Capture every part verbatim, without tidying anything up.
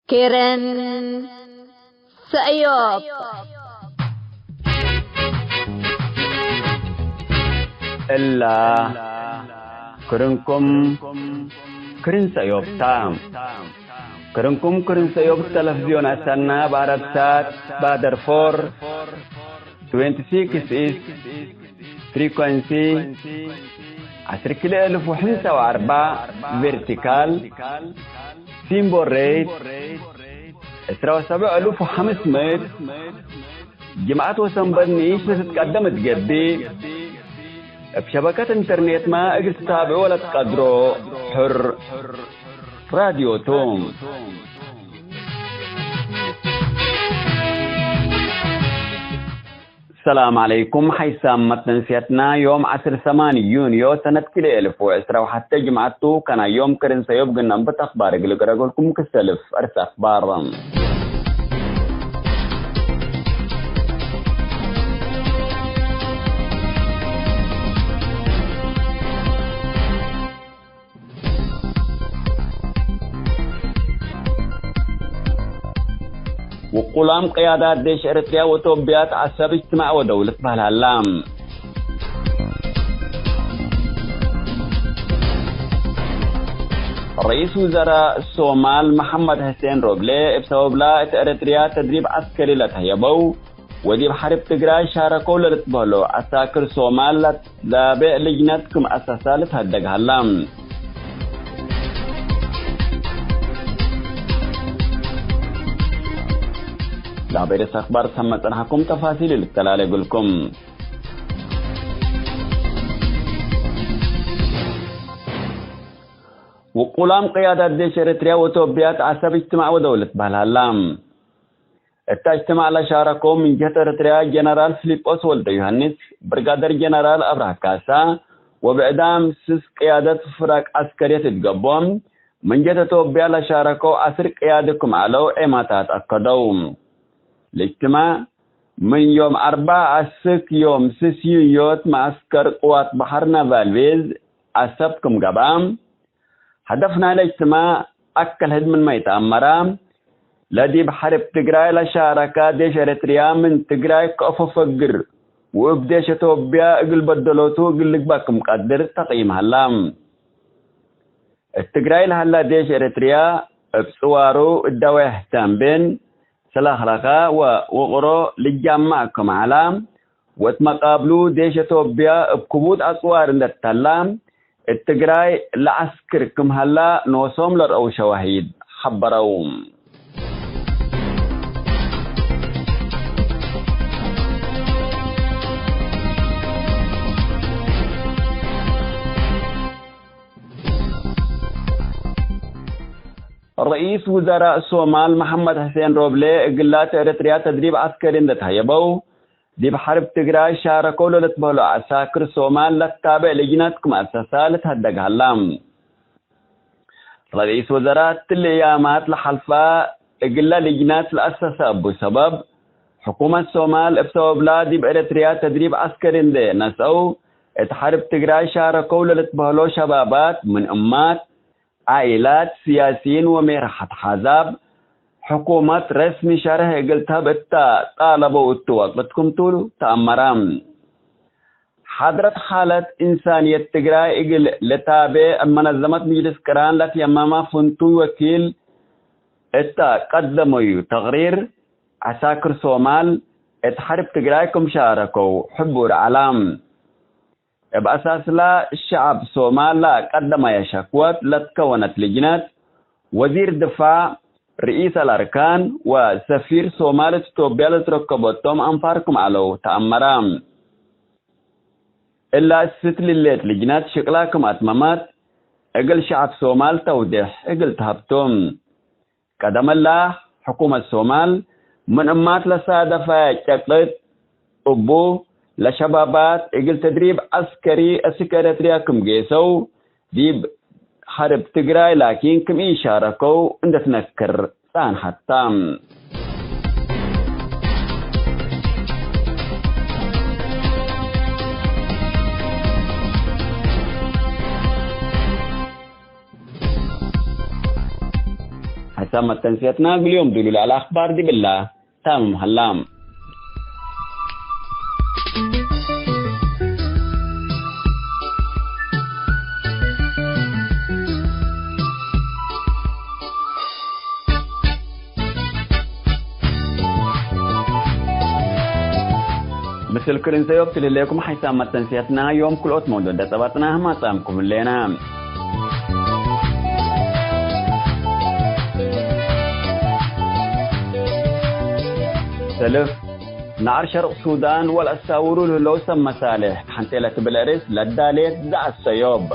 ክርን ሰእዮብ። እላ ክርንኩም ክርን ሰእዮብ ታ። ክርንኩም ክርን ሰእዮብ ተለፍዝዮን አሰና፣ በአረብ ሳት፣ ባደር ፎር፣ ትዌንቲ ሲክስ ኢስት ፍሪኮንሲ፣ ዐስር ክልኤ እልፍ ወሕምሳ ወአርበዕ ቬርቲካል፣ ሲምቦል ሬት፣ ዕስራ ወሰብዕ እልፍ ወሐምስ ምእት፣ ጅምዐት ወሰንበት ንኢሽ ለትትቀደም እት ገብእ፣ እብ ሸበከት ኢንተርኔትመ እግል ትታብዖ ለትቀድሮ ሕር ራድዮ ቱ። ሰላም ዐለይኩም። ሐይሳም መተንስየትና ዮም ዐስር ሰማን ዩንዮ ሰነት ክልኤ እልፍ ወዕስራ ወሐቴ ጅምዐት ቱ። ከናይ ዮም ክርን ሰእዮብ ግናም ብት አክባር እግል እቅረጎልኩም ክሰልፍ አርስ አክባር። ውቁላም ቅያዳት ዴሽ ኤረትርያ ወቶብያ ተዐሰብ እጅትማዕ ወደውለት በህል ሀላ። ረኢስ ውዘራእ ሶማል መሐመድ ሕሴን ሮብሌ እብ ሰበብላ እት ኤረትርያ ተድሪብ ዐስከሪ ለተህየበው ወዲብ ሐርብ ትግራይ ሻረከው ለልትበህሎ ዐሳክር ሶማል ለትዳቤዕ ልጅነት ክም አሰሳ ልትሀደግ ሀላ። ለአቤ ርእስ አክባር ሰመ ጸንሐኩም ተፋሲል ልተላሌ እግልኩም። ውቁላም ቅያዳት ዴሽ ኤረትርያ ወቶብያ ተዐሰብ እጅትማዕ ወደውለት በህል ሀላ። እተ እጅትማዕ ለሻረከው ምን ጀህት ኤረትርያ ጀነራል ፊሊጶስ ወልደ ዮሐንስ፣ ብርጋደር ጀነራል አብርሃ ካሳ ወብዕዳም ስስ ቅያደት ፍረቅ ዐስከርየት እት ገብኦም፣ ምን ጀህት ቶብያ ለሻረከው ዐስር ቅያዲ ክም ዐለው ዔማታት አከደው። ለእጅትማዕ ምን ዮም አርበዕ አስክ ዮም ስስ ዩንዮት መዐስከር ቅዋት በሐር ናቫል ቤዝ ዐሰብ ክም ገብአ፣ ሀደፍ ናይለ እጅትማዕ አክል ሕድ ምንመ ኢተአመረ፣ ለዲብ ሐርብ ትግራይ ለሻረከ ዴሽ ኤረትርያ ምን ትግራይ ከአፎ ፈግር ወእብ ዴሽ አቶብያ እግል በደሎቱ እግል ልግበእ ክም ቀድር ተቅይም ሀላ። እት ትግራይ ለሀላ ዴሽ ኤረትርያ እብ ጽዋሩ እዳዌሕ ተንቤን፣ ሰላክላከ ወውቅሮ ልጃማዕ ክም ዐላ፣ ወእት መቃብሉ ዴሽ አቶብያ እብ ክቡድ አጽዋር እንዴ ተላ፣ እት ትግራይ ለዐስክር ክም ሀላ ኖሶም ለረአው ሸዋሂድ ሐበረው። ረኢስ ውዘራእ ሶማል መሐመድ ሕሴን ሮብሌ፣ እግላት ኤረትርያ ተድሪብ ዐስከሪ እንዴ ተህየበው፣ ዲብ ሐርብ ትግራይ ሻረከው ለልትበህሎ ዐሳክር ሶማል ለትታቤዕ ልጅነት ክም አሰሳ ልትሀደግ ሀላ። ረኢስ ወዘራእ እትሊ እያማት ለሐልፋ እግለ ልጅነት ለአሰሰ እቡ ሰበብ፣ ሕኩመት ሶማል እብ ሰበብላ ዲብ ኤረትርያ ተድሪብ ዐስከሪ እንዴ ነስአው፣ እት ሐርብ ትግራይ ሻረከው ለልትበህሎ ሸባባት ምን እማት፣ ዓኢላት፣ ስያሲይን ወሜርሐት ሓዛብ፣ ሕኩመት ረስሚ ሸርሕ እግል ተህብ እተ ጣለበው እቱ ወቅት ክምቱ ተአመረ። ሓድረት ሓለት እንሳንየት ትግራይ እግል ልታቤ እብ መነዘመት ምጅልስ ቅራን ለትየመመ ፍንቱይ ወኪል እተ ቀደመዩ ተቅሪር፣ ዐሳክር ሶማል እት ሐርብ ትግራይ ክም ሻረከው ሕቡር ዐለ። እብ አሳስላ፣ ሸዐብ ሶማል ለቀደመየ ሸክወት ለትከወነት ልጅነት፣ ወዚር ድፋዕ፣ ርኢስ አልአርካን ወሰፊር ሶማል እት ኢትዮጵያ ለትረከቦቶም አንፋር ክም ዐለው ተአመረ። እላ እሲት ልሌት ልጅነት ሽቅላ ክም አትመመት፣ እግል ሸዐብ ሶማል ተውዴሕ እግል ተሀብቶም። ቀደም እላ፣ ሕኩመት ሶማል ምን እማት ለሳደፈ ጨቅጥ እቡ፣ ለሸባባት እግል ተድሪብ ዐስከሪ አስክ ኤረትርያ ክም ጌሰው፣ ዲብ ሐርብ ትግራይ ላኪን ክም ኢሻረከው እንዴ ትነክር ጸንሐት ተ። ሐቴ ሐይሳም መተንስየትና እግል ዮም ዱሉ ለዐለ አኽባር ዲብላ ታምም ሀላ። ምስል ክል እንሰዮብ ትልሌኩም ሐይሳም መተንስየትና ዮም ክልኦት መውዶደ ጸባጥና ማጻምኩም ህሌና። ሰልፍ ነዐር ሸርቅ ሱዳን ወለአሳውሩ ለህለው ሰብ መሳልሕ ሐንቴ ለትብል አርእስ ለዳሌት ዘአሰዮብ።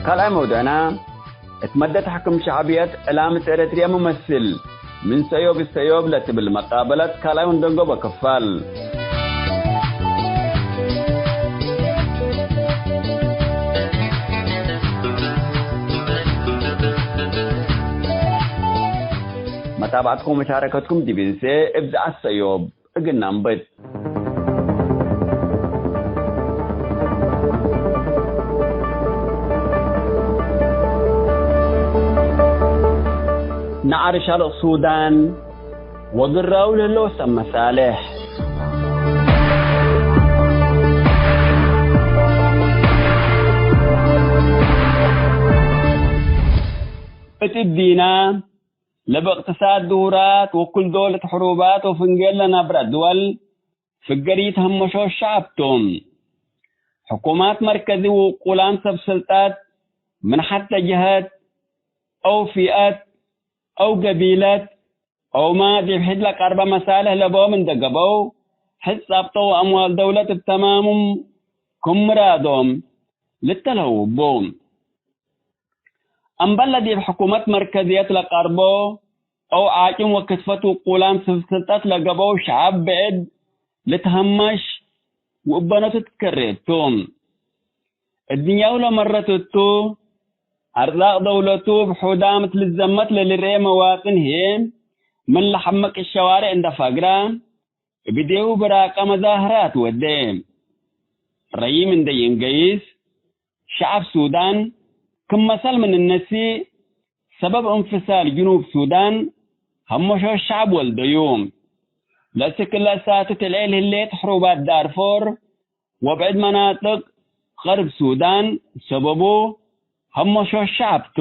ካልኣይ መውዱዕና፣ እት መደት ሕክም ሸዕብየት ዕላም እት ኤረትርየ መመስል፣ ምን ሰእዮብ እት ሰእዮብ ለትብል መቃበለት ካልኣይ ወንደንጎበ ክፋል። መታብዐትኩም ወመሻረከትኩም ዲብ እንሴ እብ ዘዐት ሰእዮብ እግል ነንብት። ነዐር ሸርቅ ሱዳን ወግራው ለህለው ሰብ መሳልሕ። እት እዲና፣ ለብእቅትሳድ ድሁራት ወክል ዶል እት ሕሩባት ወፍንጌል ለነብረ ድወል ፍገሪት ሀመሾ ሸዐብ ቶም። ሕኩማት መርከዚ ውቁላም ሰብ ስልጣት ምን ሐተ ጀሀት አው ፊአት አው ገቢለት አውማ ዲብ ሕድ ለቀርበ መሳልሕ ለቦም እንደ ገብአው፣ ሕድ ጻብጦ ወአምዋል ደውለት እብ ተማሙም ክም ምራዶም ልተልሀው እቡ። አምበል ለዲብ ሕኩመት መርከዝየት ለቀርቦ አው ዓጭም ወክትፈት ውቁላም ስልጠት ለገብአው ሸዐብ ብዕድ ልትሀመሽ ወእበነቱ ትከሬ እቱ። እድንያሁ ለመረት እቱ፣ አርዛቅ ደውለቱ እብ ሑዳም እት ልዘመት ለልርኤ መዋጥን ህዬ፣ ምን ለሐምቅ ሸዋሬዕ እንደ ፈግረ፣ እብ እዴሁ ብራቀ መዛህራት ወዴ። ረይም እንደ ይንገይስ፣ ሸዐብ ሱዳን ክም መሰል ምን እነሲ፣ ሰበብ እንፍሳል ጅኑብ ሱዳን ሀመሾ ሸዐብ ወልደዩ። ለእስክ ለእሳትት እልዔል ህሌት ሕሩባት ዳርፎር ወብዕድ መናጥቅ ገርብ ሱዳን ሰበቡ ሀመሾ ሸዐብ ቱ።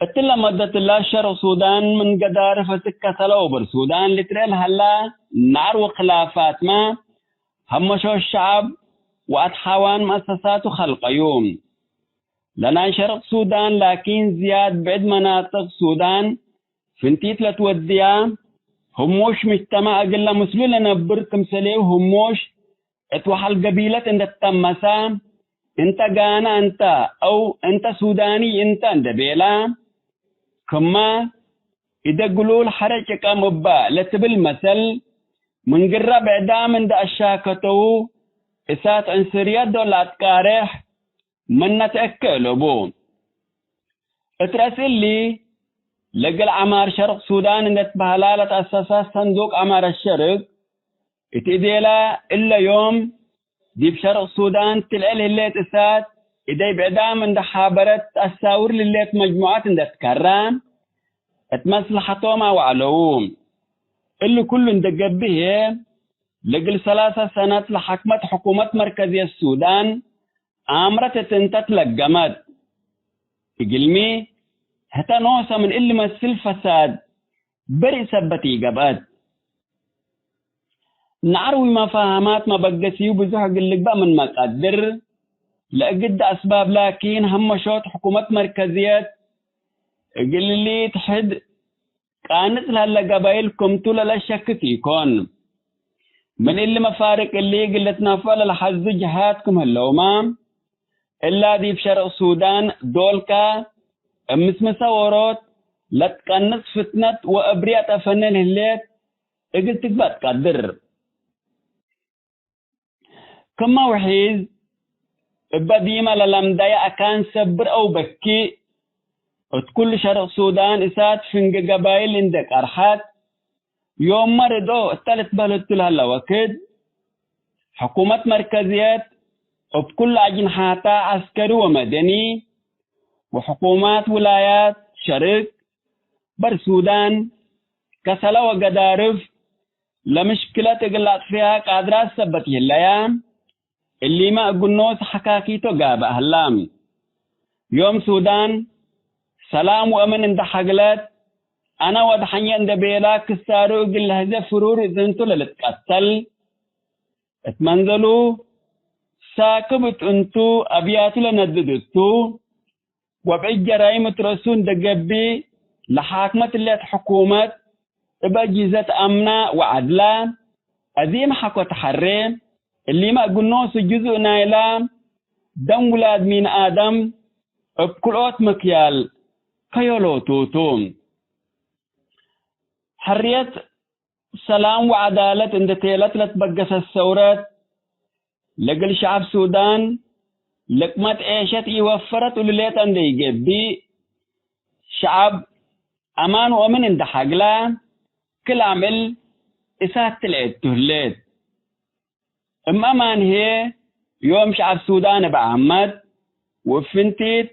እትለ መደት እላ ሸርቅ ሱዳን ምን ገዳርፍ እስክ ከሰለ ወበር ሱዳን ልትርኤ ለሀላ ናር ወክላፋትመ ሀመሾ ሸዐብ ወአትሓዋን መአሰሳቱ ከልቀዩ። ለናይ ሸርቅ ሱዳን ላኪን ዝያድ ብዕድ መናጥቅ ሱዳን ፍንቲት ለትወድያ፣ ህሙሽ ምጅተማዕ እግለ ምስሉ ለነብር ክምሰሌሁ ህሙሽ እት ወሐል ገቢለት እንደ ትጠመሰ፣ እንተ ጋነ እንተ አው እንተ ሱዳኒ እንተ እንደ ቤላ፣ ክመ ኢደግሉል ሐረ ጭቀም እበ ለትብል መሰል፣ ምን ግረ ብዕዳም እንደ አሻከተው፣ እሳት ዕንስርየት ዶል ለአትቃሬሕ፣ ምነ ተአኬ እለቡ። እት ረአስ እሊ፣ ለእግል ዐማር ሸርቅ ሱዳን እንዴ ትበህላ ለተአሰሰ ሰንዱቅ ዐማር አሸርቅ፣ እት እዴላ እለ ዮም ዲብ ሸርቅ ሱዳን ትልዕል ህሌት እሳት፣ እደይ ብዕዳም እንዴ ሓበረት ተአሳውር ልሌት መጅሙዐት እንዴ ትከራ፣ እት መስለሐቶም አውዐለው። እሊ ኩሉ እንዴ ገብእ ህዬ፣ ለእግል ሰላሰ ሰነት ለሐክመት ሕኩመት መርከዝየት ሱዳን፣ አምረት እት እንተ ትለገመት። እግልሚ፣ ህተ ኖሰ ምን እሊ መስል ፈሳድ በርእ ሰበት ኢገብአት። ነዐር ወመፋሀማት መበገሲዩ ብዙሕ እግል ልግበእ ምንመ ቀድር፣ ለእግድ አስባብ ላኪን፣ ሀመሾት ሕኩመት መርከዝየት እግል እሊ ትሕድ ቃንጽ ለህለ ገባይል ክምቱ ለለሸክክ ኢኮን። ምን እሊ መፋርቅ እሊ እግል ልትነፈዕ ለለሐዙ ጀሃት ክም ህለውመ፣ እላ ዲብ ሸርቅ ሱዳን ዶልከ እብ ምስምሰ ዎሮት ለትቀንጽ ፍትነት ወእብርየ ጠፈነ ለህሌት እግል ትግበእ ትቀድር። ክመ ውሒዝ፣ እበ ዲመ ለለምደየ አካን ሰብር አው በኪእ፣ እት ኩሉ ሸርቅ ሱዳን እሳት ፍንጌ ገባይል እንዴ ቀርሐት፣ ዮምመ ርድኦ እተ ልትበህል እቱ ለሀለ ወክድ፣ ሕኩመት መርከዝየት እብ ኩሉ አጅንሓታ ዐስከሪ ወመደኒ፣ ወሕኩማት ውላያት ሸርቅ በር ሱዳን፣ ከሰለ ወገዳርፍ ለምሽክለት እግል ለአጥፍያ ቃድራት ሰበት ይህለያ፣ እሊመ እግል ኖስ ሐካኪቶ ጋብእ ሀላ። ዮም ሱዳን ሰላም ወእምን እንደ ሐግለት፣ አነ ወድሐኘ እንደ ቤላ ክሳሩ እግል ለህዜ ፍሩር እት እንቱ ለልትቀተል፣ እት መንዘሉ ሳክብ እት እንቱ አብያቱ ለነድድ እቱ፣ ወብዕድ ጀራይም እት ረእሱ እንደ ገብእ ለሓክመት እሌት ሕኩመት፣ እብ አጅህዘት አምና ወዐድላ፣ አዚም ሐቆ ተሐሬ፣ እሊመ እግል ኖሱ ጅዙእ ናይላ ደም ውላድ ሚን አደም እብ ክልኦት ምክያል ከዮሎቱ ቱ። ሕርየት፣ ሰላም ወዐዳለት እንዴ ቴለት ለትበገሰት ሰውረት፣ ለእግል ሸዐብ ሱዳን ልቅመት ዔሸት ኢወፈረት እሉ ሌጠ እንዴ ኢገብእ፣ ሸዐብ አማን ወእምን እንዴ ሐግላ፣ ክል አምዕል እሳት ትልዔ እቱ ህሌት። እም አማን ህዬ፣ ዮም ሸዐብ ሱዳን እብ ዓመት ወእብ ፍንቲት፣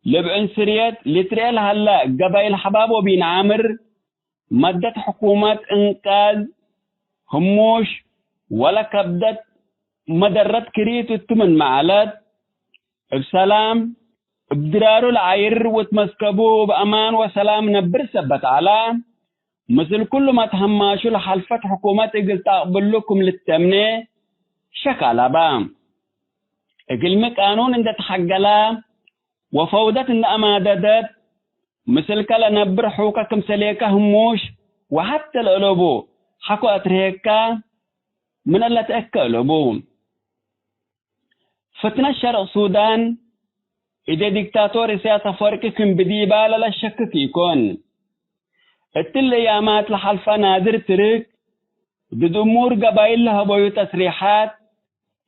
ለእብ ዕንስርየት ልትርኤ ለሀለ ገባይል ሐባብ ወቢን ዓምር፣ መደት ሕኩመት እንቃዝ ህሙሽ ወለ ከብደት መደረት ክሪት እቱ ምንመ ዐለት፣ እብ ሰላም፣ እብ ድራሩ ለዓይር ወትመስከቡ እብ አማን ወሰላም ነብር ሰበት ዐላ፣ ምስል ኩሉ መትሀማሹ ለሐልፈት ሕኩመት እግል ተአቅብሉ ክም ልተምኔ ሸክ አለባ። እግልሚ ቃኑን እንዴ ተሐገላ ወፈውደት እንዴ አማደደት፣ ምስልከ ለነብር ሑከ ክምሰሌከ ህሙሽ ወሐቴ ለእለቡ ሐቆ አትርሄከ ምን እለ ተአከ እለቡ። ፍትነት ሸርቅ ሱዳን እዴ ዲክታቶር ኢሳያስ አፈወርቂ ክም ብዲባ ለለሸክክ ኢኮን። እትሊ አያማት ለሐልፈ ናዝር ትርክ ድድ እሙር ገባይል ለሀበዩ ተስሪሓት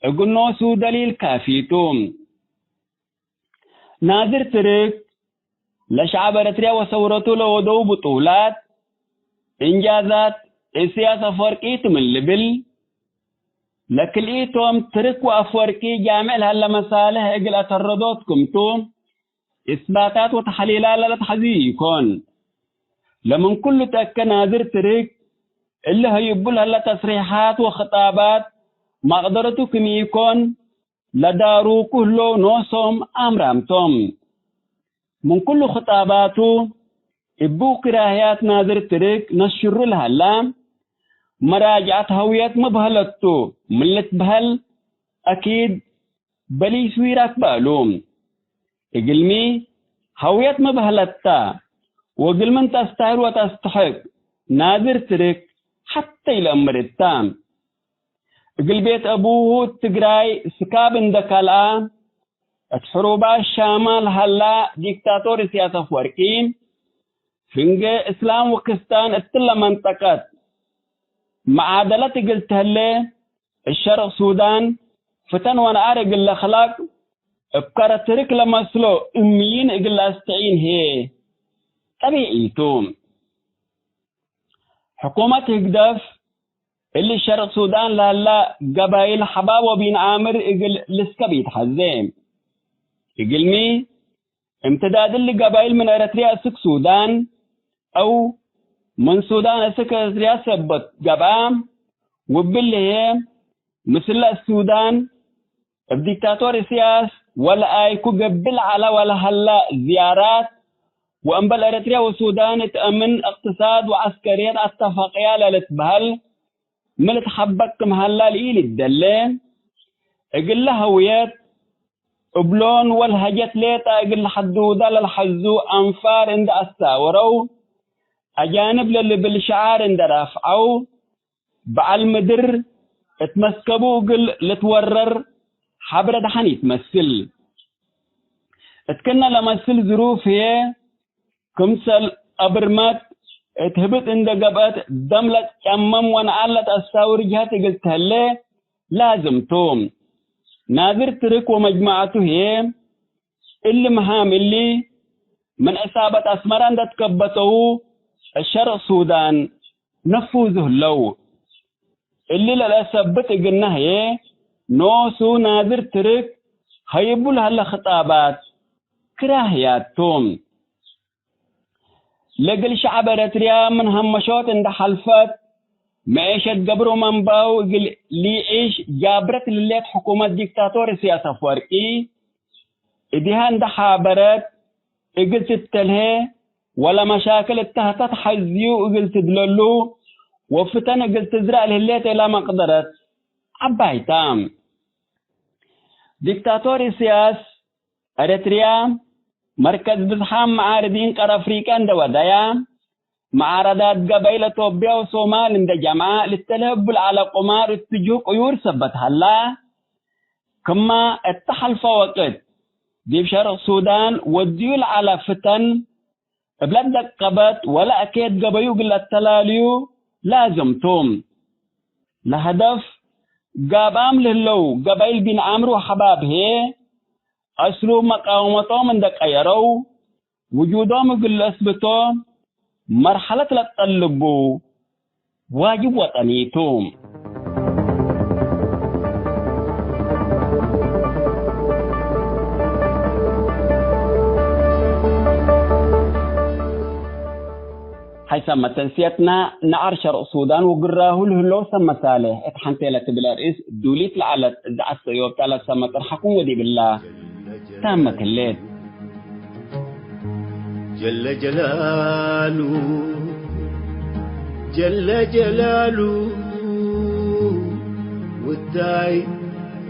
እግል ኖሱ ደሊል ካፊ ቱ። ናዝር ትርክ ለሸዐብ ኤረትርያ ወሰውረቱ ለወደው ብጡላት፣ እንጃዛት፣ ኢሳያስ አፈወርቂ ቱ ምን ልብል፣ ለክልኢቶም ትርክ ወአፈወርቂ ጃምዕ ለሀለ መሳልሕ እግል አተረዶት ክምቱ፣ እስባታት ወተሐሊላት ለለትሐዝዩ ኢኮን። ለምን ኩሉ ተአከ ናዝር ትርክ እሊ ሀይቡ ለሀለ ተስሪሓት ወክጣባት መቅደረቱ ክም ኢኮን፣ ለዳሩኩ ህለው ኖሶም አምራም ቶም። ምን ኩሉ ክጣባቱ እቡ ክራህያት ናዝር ትርክ ነሽሩ ለሀላ፣ መራጅዐት ሀውየት መብሀለቱ ምን ልትበሀል አኪድ በሊስ ዊራክ በአሉ። እግልሚ ሀውየት መብሀለታ ወእግል ምን ተስተህል ወተስተሕቅ ናዝር ትርክ ሐተ ኢለአምር እታ። እግል ቤት አቡሁ ትግራይ ስካብ እንደ ከልአ፣ እት ሕሩባት ሻማል ሀላ ዲክታቶር ኢሳያስ አፈወርቂ፣ ፍንጌ እስላም ወክስታን እትለ መንጠቀት መዓደለት እግል ተህሌ፣ እሸርቅ ሱዳን ፍተን ወነአር እግል ለክለቅ፣ እብ ከረ ትርክ ለመስሎ እምይን እግል ለአስተዒን ህዬ ጠቢዒ ቱ። ሕኩመት ህግደፍ እሊ ሸርቅ ሱዳን ለሀላ ገባይል ሐባብ ወቢን ዓምር እግል ልስከብ ኢትሐዜ። እግልሚ፣ እምትዳድ እሊ ገባይል ምን ኤረትርያ እስክ ሱዳን አው ምን ሱዳን እስክ ኤረትርያ ሰበት ገብአ፣ ወእብሊ ህዬ ምስለ ሱዳን እብ ዲክታቶር ኢሳያስ ወለአይኩ ገብእ ለዐለ ወለሀለ ዝያራት፣ ወእምበል ኤረትርያ ወሱዳን እት አምን፣ እቅትሳድ ወዐስከርየት አተፋቅያ ለልትበሀል ሚ ልትሐበክ ክም ሀላ ለኢልትደሌ፣ እግለ ሀውየት እብሎን ወለሀጀት ሌጠ እግል ለሐዱደ ለልሐዙ አንፋር እንደ አሳወረው፣ አጃንብ ለልብል ሸዓር እንደ ራፍዐው፣ በዐል ምድር እት መስከቡ እግል ልትወረር ሐብረ ደሐን ኢትመስል። እት ክእነ ለመስል ዝሩፍ ህዬ፣ ክምሰል አብርመት እት ህብጥ እንደ ገብአት፣ ደም ለትጨመም ወነአር ለተአሳውር ጀሀት እግል ተህሌ ላዝም ቱ። ናዝር ትርክ ወመጅመዐቱ ህዬ፣ እሊ መሃም እሊ ምን ዕሳበት አስመረ እንዴ ትከበተው፣ እት ሸርቅ ሱዳን ነፉዙ ህለው። እሊ ለለአሰብት እግልነ ህዬ፣ ኖሱ ናዝር ትርክ ሀይቡ ለሀለ ክጣባት ክራህያት ቱ። ለእግል ሸዐብ ኤረትርያ ምን ሀመሾት እንዴ ሐልፈት፣ መዔሸት ገብሩ መንባው እግል ሊዒሽ ጃብረት ለህሌት ሕኩመት ዲክታቶር እስያስ አፍወርቂ፣ እዲሃ እንዴ ሐበረት፣ እግል ትተልሄ ወለመሻክል እተ ህተ ተሐዝዩ እግል ትድለሉ ወፍተን እግል ትዝረእ ለህሌት እላ መቅደረት ዐባይ ተ። ዲክታቶር እስያስ፣ ኤረትርያ መርከዝ ብዝሓም መዓርዲን ቀር አፍሪቀ እንዴ ወደያ፣ መዓረዳት ገበይል አቶብያ ወሶማል እንዴ ጀምዐ፣ ልተልሀ እቡ ለዐለ ቁማር እትጅሁ ቅዩር ሰበት ሀላ። ክማ እተ ሐልፈ ወቅት ዲብ ሸርቅ ሱዳን ወድዩ ለዐለ ፍተን እብ ለደቀበት ወለአኬት ገበዩ እግል ለአተላልዩ ላዝም ቱ። ለሀደፍ ጋብአም ለህለው ገበይል ቢን አምር ወሐባብ ህዬ፣ አስሉብ መቃወመቶም እንዴ ቀየረው፣ ውጁዶም እግል ለአስብቶ መርሐለት ለትጠልቡ ዋጅብ ወጠኒ ቱ። ሐይሰ መተንስየትና ነዐር ሸርቅ ሱዳን ወግራሁ ለህለው ሰብ መሳልሕ እት ሐንቴ ለትብል አርእስ ዱሊት ለዐለት እት አሰእዮብ ተ ለሰመ ጥርሐኩም ወዲብላ ታመት ህሌት። ጀለ ጀላሉ፣ ጀለ ጀላሉ፣ ውዳይ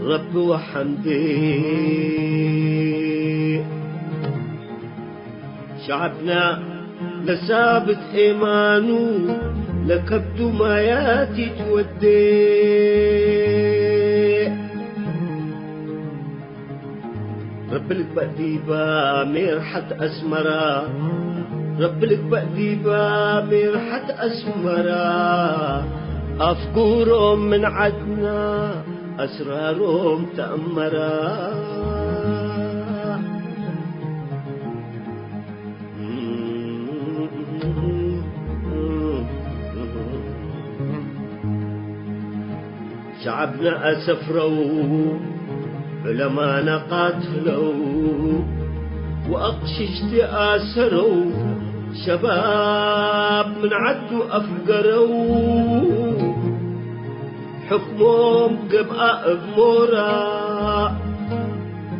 ረቢ ወሐምዴ። ሸዐብና ለሳብት ኤማኑ፣ ለከብዱ ማያት ይትወዴ። ረቢ ልግበእ ዲባ ሜርሐት አስመራ፣ ረቢ ልግበእ ዲባ ሜርሐት አስመራ። አፍጉሮም ምን ዐድና አስራሮም ተአመራ። ሸዐብነ አሰፍረው፣ ዑለማነ ቃትለው፣ ወአቅሽሽቲ አሰረው፣ ሸባብ ምን ዐዱ አፍገረው። ሕክሞም ገብአ እብ ሞራ፣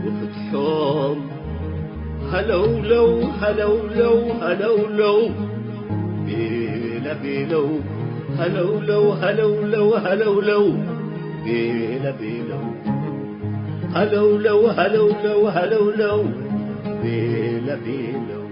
ወፍትሖም ሀለውለው፣ ሀለውለው፣ ሀለውለው፣ ቤለ ቤለው፣ ሀለውለው፣ ሀለውለው፣ ሀለውለው፣ ቤለ ቤለው፣ ሀለውለው፣ ሀለውለው፣ ሀለውለው፣ ቤለ ቤለው።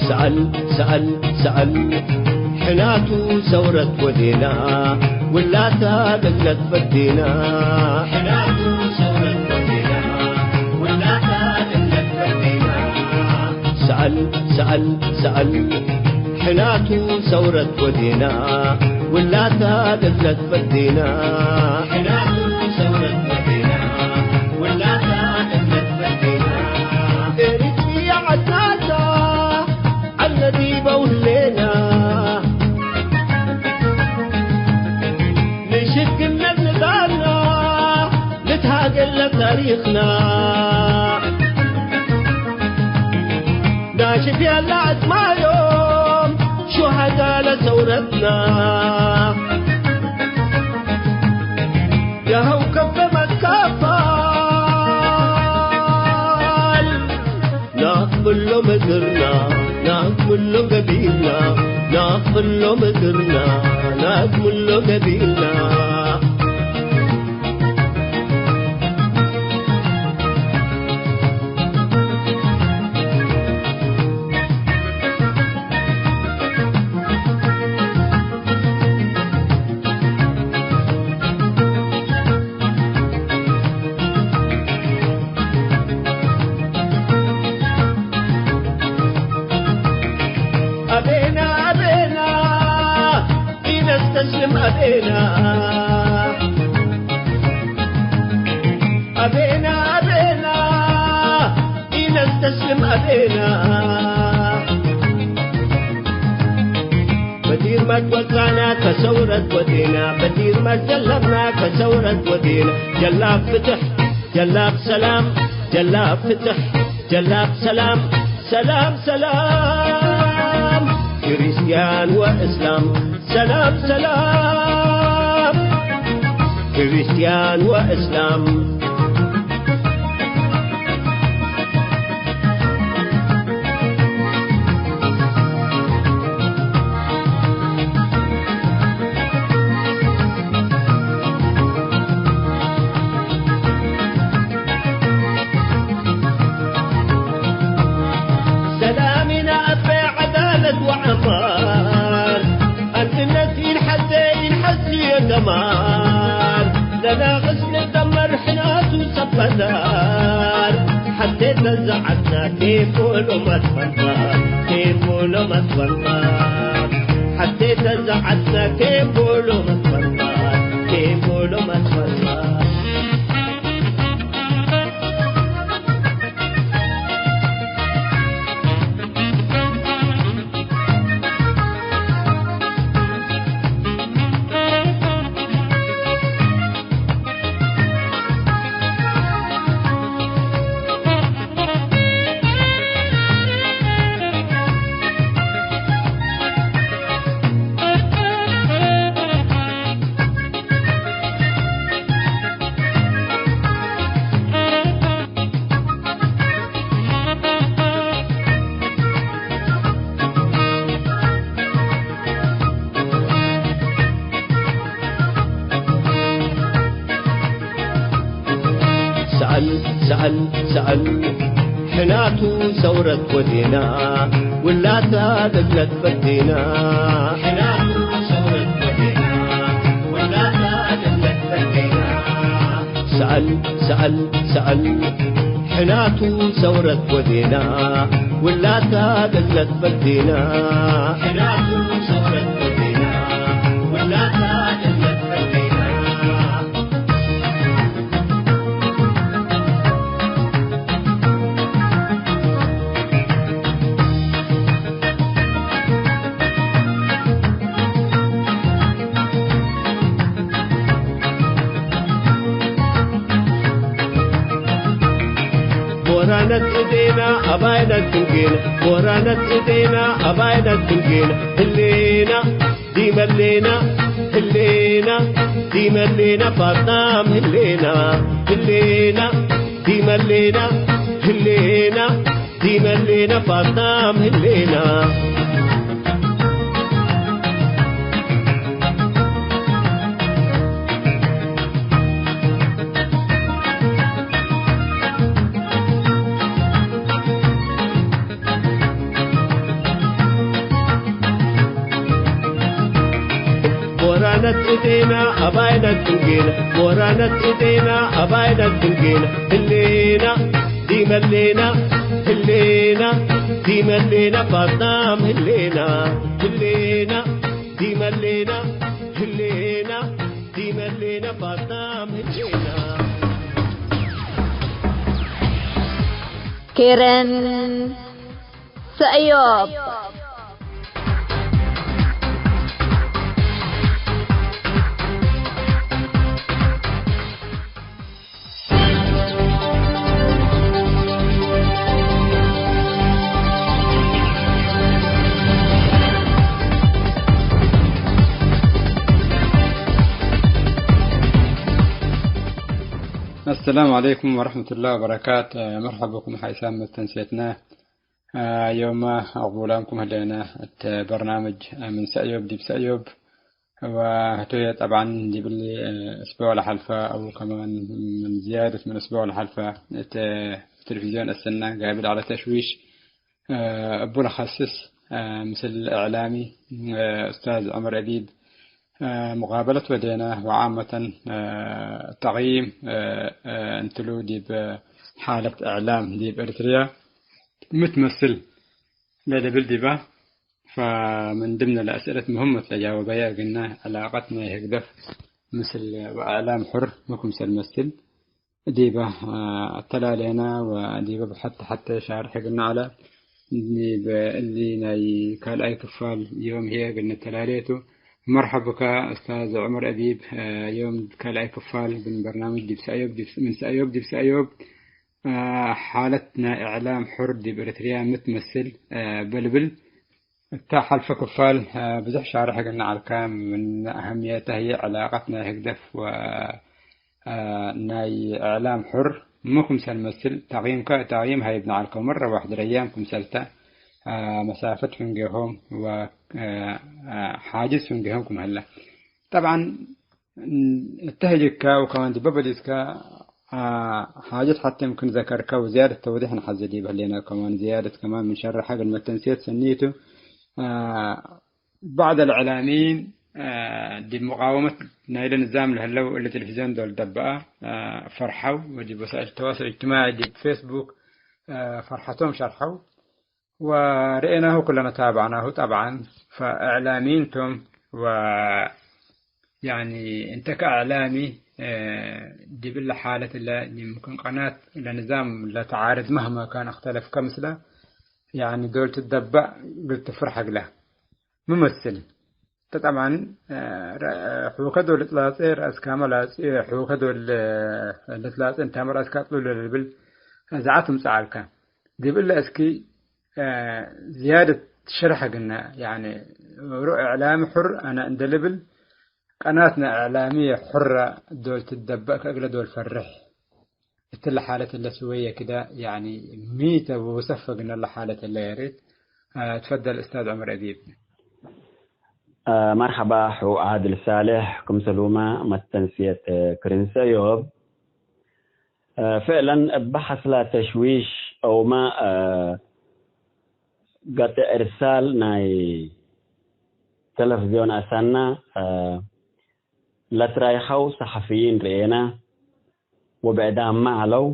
ሰአል፣ ሰአል፣ ሰአል፣ ሕናቱ ሰውረት ወዴና፣ ውላታ ለለት ፈዴና። ሕናቱ ሰውረት ወዴና፣ ውላታ ለለት ፈዴና። ሰአል፣ ሰአል፣ ሰአል፣ ሕናቱ ሰውረት ወዴና፣ ውላታ ለለት ፈዴና። ሕናቱ ሰውረት ወዴና፣ ውላታ ለለት ፈዴና። ኤሪትሪያ ዐድናታ፣ ዐልነ ዲበው ህሌና። ንሽግነት ንዳልና፣ ልትሃገል ለታሪኽና። ናሽፍ ያለ አጽማዮም ሹሃዳ ለሰውረትና። ያሀው ከበ መትከፋል ምሎ ምድርና፣ ናክ ምሎ ገቢልና፣ ናክ ምሎ ምድርና፣ ናክ ምሎ ገቢልና። አቤና አቤና ኢነስተስልም አቤና። አቤና አቤና ኢነስተስልም አቤና። በዲር መትወጣና ከሰውረት ወዴና፣ በዲር መትጀለብና ከሰውረት ወዴና። ጀላብ ፍትሕ፣ ጀላብ ሰላም፣ ጀላብ ፍትሕ፣ ጀላብ ሰላም፣ ሰላም ሰላም። ክርስቲያን ወእስላም ሰላም ሰላም። ክርስቲያን ወእስላም። ሰላሚና አበ ዐዳለት ወዐማን፣ አንድነት ኢንሐዜ ኢንሐስዮ ደማር፣ ለናቅስ ንደመር ሕናቱ ሰበዳር፣ ሐቴ ተዘዐትና ኬፎ ሎመትፈንታ፣ ኬፎ ሎመትፈንታ፣ ሐቴ ተዘዐትና ኬፎ ሎመትፈንታ፣ ኬፎ ሎመትፈንታ። ሰአል፣ ሰአል፣ ሰአል፣ ሕናቱ ሰውረት ወዴና፣ ውላታ ደግለት ፈዴና። ሕናቱ ሰውረት ወዴና፣ ውላታ ደግለት ፈዴና። ሰአል፣ ሰአል፣ ሰአል፣ ሕናቱ ሰውረት ወዴና፣ ውላታ ደግለት ፈዴና። ሕናቱ ሰውረት ወዴና፣ ውላታ ደግለት ፈዴና። ቦራነት እዴና አባይነት ትንጌና፣ ቦራነት እዴና አባይነት ትንጌና፣ ህሌና ዲመሌና ህሌና፣ ዲመሌና ፋጣም ህሌና፣ ህሌና ዲመሌና ህሌና፣ ዲመሌና ፋጣም ህሌና። ቦራነት እዴና አባይነት ትንጌና፣ ቦራነት እዴና አባይነት ትንጌና፣ ህሌና ዲመሌና ህሌና፣ ዲመሌና ፋጣም ህሌና፣ ህሌና ዲመሌና ህሌና፣ ዲመሌና ፋጣም ህሌና። ኬረን ሰእዮብ። السلام عليكم ورحمة الله وبركاته. مرحبا بكم حيثما تنسيتنا. አ፣ ዮመ አቅቡላምኩም ህሌነ እት በርናምጅ ምን ሰእዮብ ዲብ ሰእዮብ። ወህቶየ ጠብዓን ዲብ እሊ እስቡዕ ለሐልፈ አው ከማን ምን ዝያደት ምን እስቡዕ ለሐልፈ እት ቴሌቪዝዮን እስነ ጋብእ ዐለ ተሽዊሽ እቡ ለኸስስ ምስል እዕላሚ ኡስታዝ ዑመር አዲብ ሙቃበለት ወዴነ ወዓመተን ተቅይም እንትሉ ዲብ ሓለት እዕላም ዲብ ኤሪትርያ ሚ ትመስል ለልብል ዲባ። ፈምን ድምነ ለአስእለት ምህመት ለጃወበየ እግልነ ዕላቀት ናይ ህግደፍ ምስል ወእዕላም ሑር ሚ ክምሰል መስል ዲበ አተላሌነ ወዲበ ብሐት ሐቴ ሻርሕ እግልነ ዐለ። ዲብ እሊ ናይ ካልኣይ ክፋል ዮም ህዬ እግል ንተላሌ ቱ። መርሐብ ብከ ኡስታዝ ዑመር አዲብ። ዮም ካልኣይ ክፋል ምን በርናምጅ ዲብ ሰእዮብ ዲብ፣ ምን ሰእዮብ ዲብ ሰእዮብ ሓለት ናይ እዕላም ሑር ዲብ ኤሪትርያ ሚ ትመስል በልብል። እተ ሐልፈ ክፋል ብዙሕ ሻርሕ እግልነ ዐልከ። ምን አሀምየተ ህዬ ዕላቀት ናይ ህግደፍ ወ ናይ እዕላም ሑር ሚ ክምሰል መስል ተቅይምከ፣ ተቅይም ሀይብነ ዐልከ። መረ ዋሕድ ረያም ክምሰልተ መሳፈት ፍንጌሆም ወሓጅዝ ፍንጌሆም ክም ሀለ። ጠብዓን እተ ህጅከ ወከማን ዲበ በዲስከ ሓጀት ሐቴ ምክን ዘከርከ ወዝያደት ተውዲሕ ነሐዜ ዲብ ህሌነ። ከማን ዝያደት ከማን ምን ሸርሐ እግል መተንስየት ሰኒ ቱ። ባዕድ አልዕላሚን ዲብ ሙቃወመት ናይለ ንዛም ለህለው እሊ ቴሌቪዝዮን ዶል ደበአ ፈርሐው፣ ወዲብ ወሳኢል ተዋሱል እጅትማዒ ዲብ ፌስቡክ ፈርሐቶም ሸርሐው ወርኤናሁ ኩለነ ታበዕናሁ። ጠብዓን ፈእዕላሚን ቶም ወ ያኒ እንተ ከእዕላሚ ዲብ እለ ሓለት እለ ይምክን ቀናት ለንዛም ለተዓርድ መህመ ካን እክተለፍከ ምስለ ያኒ ዶል ትደበእ እግል ትፍርሕ እግለ። ሚ መስል? እንተ ጠብዓን፣ ረ-፣ ሑከ ዶል ልትላጼ፣ ረአስካመ ላጼ፣ ሑከ ዶል ልትላጼ፣ እንታመ ረአስከ አጥሉለ ለልብል ዘዐት ትምጸእ ዐልከ። ዲብ እለ እስኪ ዝያደት ሸርሕ እግልነ፣ ያኒ ሩእ እዕላሚ ሑር አነ እንደ ልብል፣ ቀናትነ እዕላምየ ሑረ ዶል ትደበእ ከእግለ ዶል ፈርሕ። እትለ ሓለት እለ ስወየ ክደ፣ ያኒ ሚ ተ ወሰፍ እግልነ ለሓለት እለ? ያሬት። ትፈደል እስታዝ ዑመር አዲብ። መርሐባ ሑ ዓድል ሳልሕ፣ ክምሰሉመ መተንስየት ክርን ሰእዮብ። ፍዕለን እበ ሐስላ ተሽዊሽ አውመ ገጢዕ እርሳል ናይ ተለፍዝዮን አሰና ለትራይሐው ሰሐፍይን ርኤነ ወብዕዳምመ ዐለው።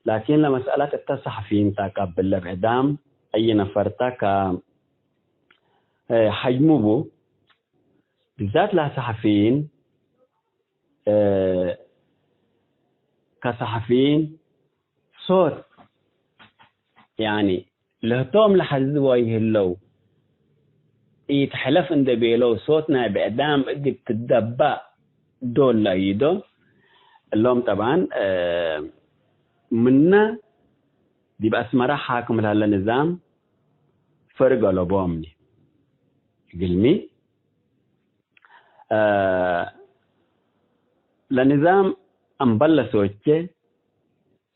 ላኪን ለመስአለት እተ ሰሐፍይን ተ ቀብል ለብዕዳም አይ ነፈር ተ ከ ሐጅሙ ቡ። ብዛት ለሰሐፍይን ከሰሐፍይን ሶት፣ ያኒ፣ ለህቶም ለሐዝወ ይህለው፣ ኢትሐለፍ እንዴ ቤለው ሶት ናይ ብዕዳም እግል ትደባእ ዶል ለአይዶ። እሎም ጠብዓን፣ እ፣ ምነ ዲብ አስመረ ሓክም ለሀለ ንዛም ፈርግ አለቦምኒ። እግልሚ፣ እ፣ ለንዛም አምበል ለሶቼ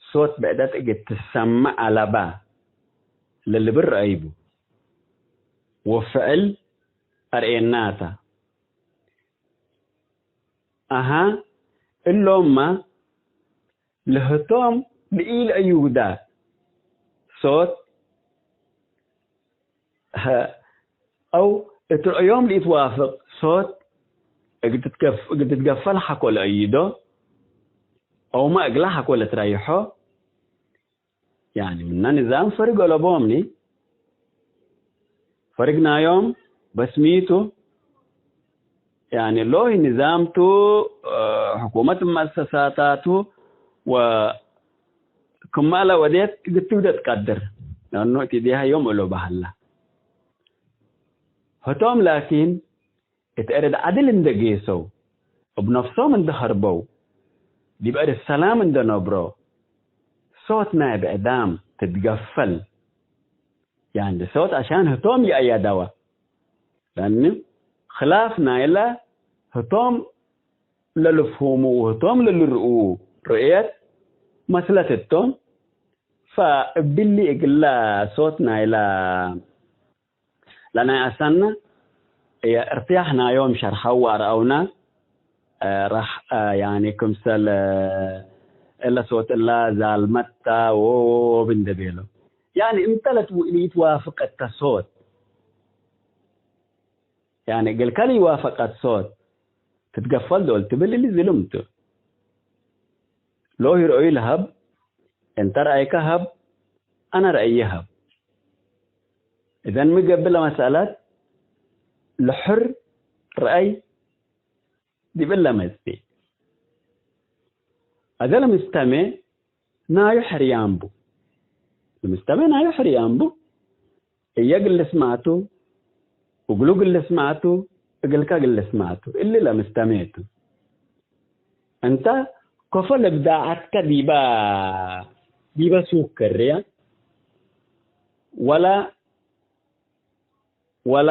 ሶት ብዕደት እግል ትሰመዕ አለባ ለልብል ረአይቡ ወፍዕል አርኤናተ። አሃ፣ እሎምመ ለህቶም ለኢለአዩግዳ ሶት ሀ-፣ አው እት ረአዮም ለኢትዋፍቅ ሶት እግል ትትገፍ-፣ እግል ትትገፈል ሐቆ ለአይዶ፣ አውመ እግላ ሐቆ ለትራይሖ፣ ያኒ ምነ ንዛም ፈርግ አለቦምኒ። ፈርግ ናዮም በስ ሚ ቱ፣ ያኒ ሎሂ ንዛም ቱ፣ እ፣ ሕኩመት መአሰሳታ ቱ ወክመ ለወዴት እግል ትውዴ ትቀድር። ለአኑ እት እዴሃ ዮም እሎ በሀላ። ህቶም ላኪን እት አርድ ዐድል እንደ ጌሰው፣ እብ ነፍሶም እንደ ሀርበው፣ ዲብ አርድ ሰላም እንደ ነብሮ፣ ሶት ናይ ብዕዳም ትትገፈል። ያኒ ሶት አሻን ህቶም ይአያዳዋ። ለአኒ ክላፍ ናይለ ህቶም ለልፍሁሙ ወህቶም ለልርእዉ ርእየት መስለት እቶም፣ ፈእብሊ እግለ ሶት ናይለ ለናይ አሰነ እርትያሕ ናዮም ሸርሐው ወአርአውነ። ራሕ ያኒ ክምሰል እለ ሶት እለ ዛልመት ተ ወወወወብ እንደ ቤለው። ያኒ እንተ ለትው-፣ ለኢትዋፍቅ እተ ሶት፣ ያኒ እግልከ ለኢዋፈቀት ሶት ትትገፈል ዶል ትብል እሊ ዝልም ቱ። ሎሂ ረአዩ ለሀብ፣ እንተ ረአይከ ሀብ፣ አነ ረአየ ሀብ። እዘን ሚ ገብእ ለመሰአለት ለሕር ረአይ ዲብ እለ መጽእ። አዜ ለምስተሜ ናዩ ሕርያን ቡ። ለምስተሜ ናዩ ሕርያን ቡ። እየ እግል ልስማዕ ቱ፣ እግሉ እግል ልስማዕ ቱ፣ እግልከ እግል ልስማዕ ቱ። እሊ ለምስተሜ ቱ። እንተ ከፎ ለብዳዐትከ ዲበ፣ ዲበ ሱቅ ክርየ ወለ፣ ወለ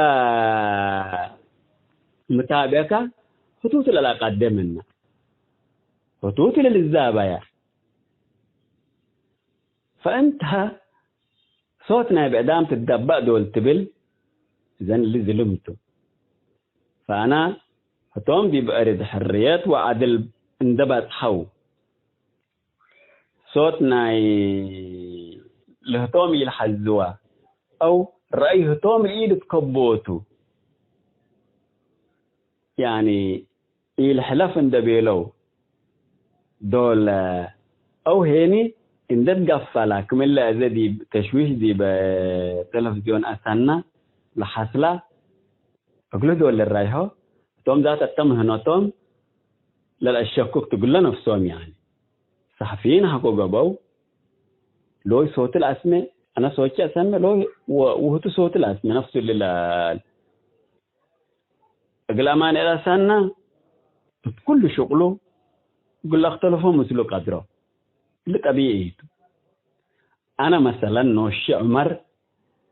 ምታብዐከ ህቱቱ ለለአቀዴ ምነ። ህቱቱ ለልዛበየ። ፈእንተ ሶት ናይ ብዕዳም ትትደበእ ዶል ትብል፣ እዘን እሊ ዝልም ቱ። ፈአነ ህቶም ዲብ እርድ ሕርየት ወዐድል እንደ በጽሐው፣ ሶት ናይ ለህቶም ኢልሐዝወ፣ አው ረአይ ህቶም ኢልትከቦቱ፣ ያኒ ኢልሕለፍ እንደ ቤለው፣ ዶል አው ሄኒ እንደ ትገፈላ፣ ክምለ እዘ ዲብ ተሽዊሽ ዲብ ተለፍዝዮን አሰና ለሐስላ፣ እግሉ ዶል ልራይሖ፣ እቶም ዛት እተ ምህኖቶም ለለአሸኩክ ትግለ ነፍሶም፣ ያኒ ሰሐፊይን ሐቆ ገብአው፣ ሎይ ሶት ለአስሜ፣ አነ ሶቼ አሰሜ፣ ሎይ ወ-፣ ውህቱ ሶት ለአስሜ፣ ነፍሱ እሊ ለ-፣ እግል አማንኤል አሳና እት ኩሉ ሽቅሉ እግል ለአክተልፎ ምስሉ ቀድሮ። እሊ ጠቢዒ ቱ። አነ መሰለን ኖሼ ዑመር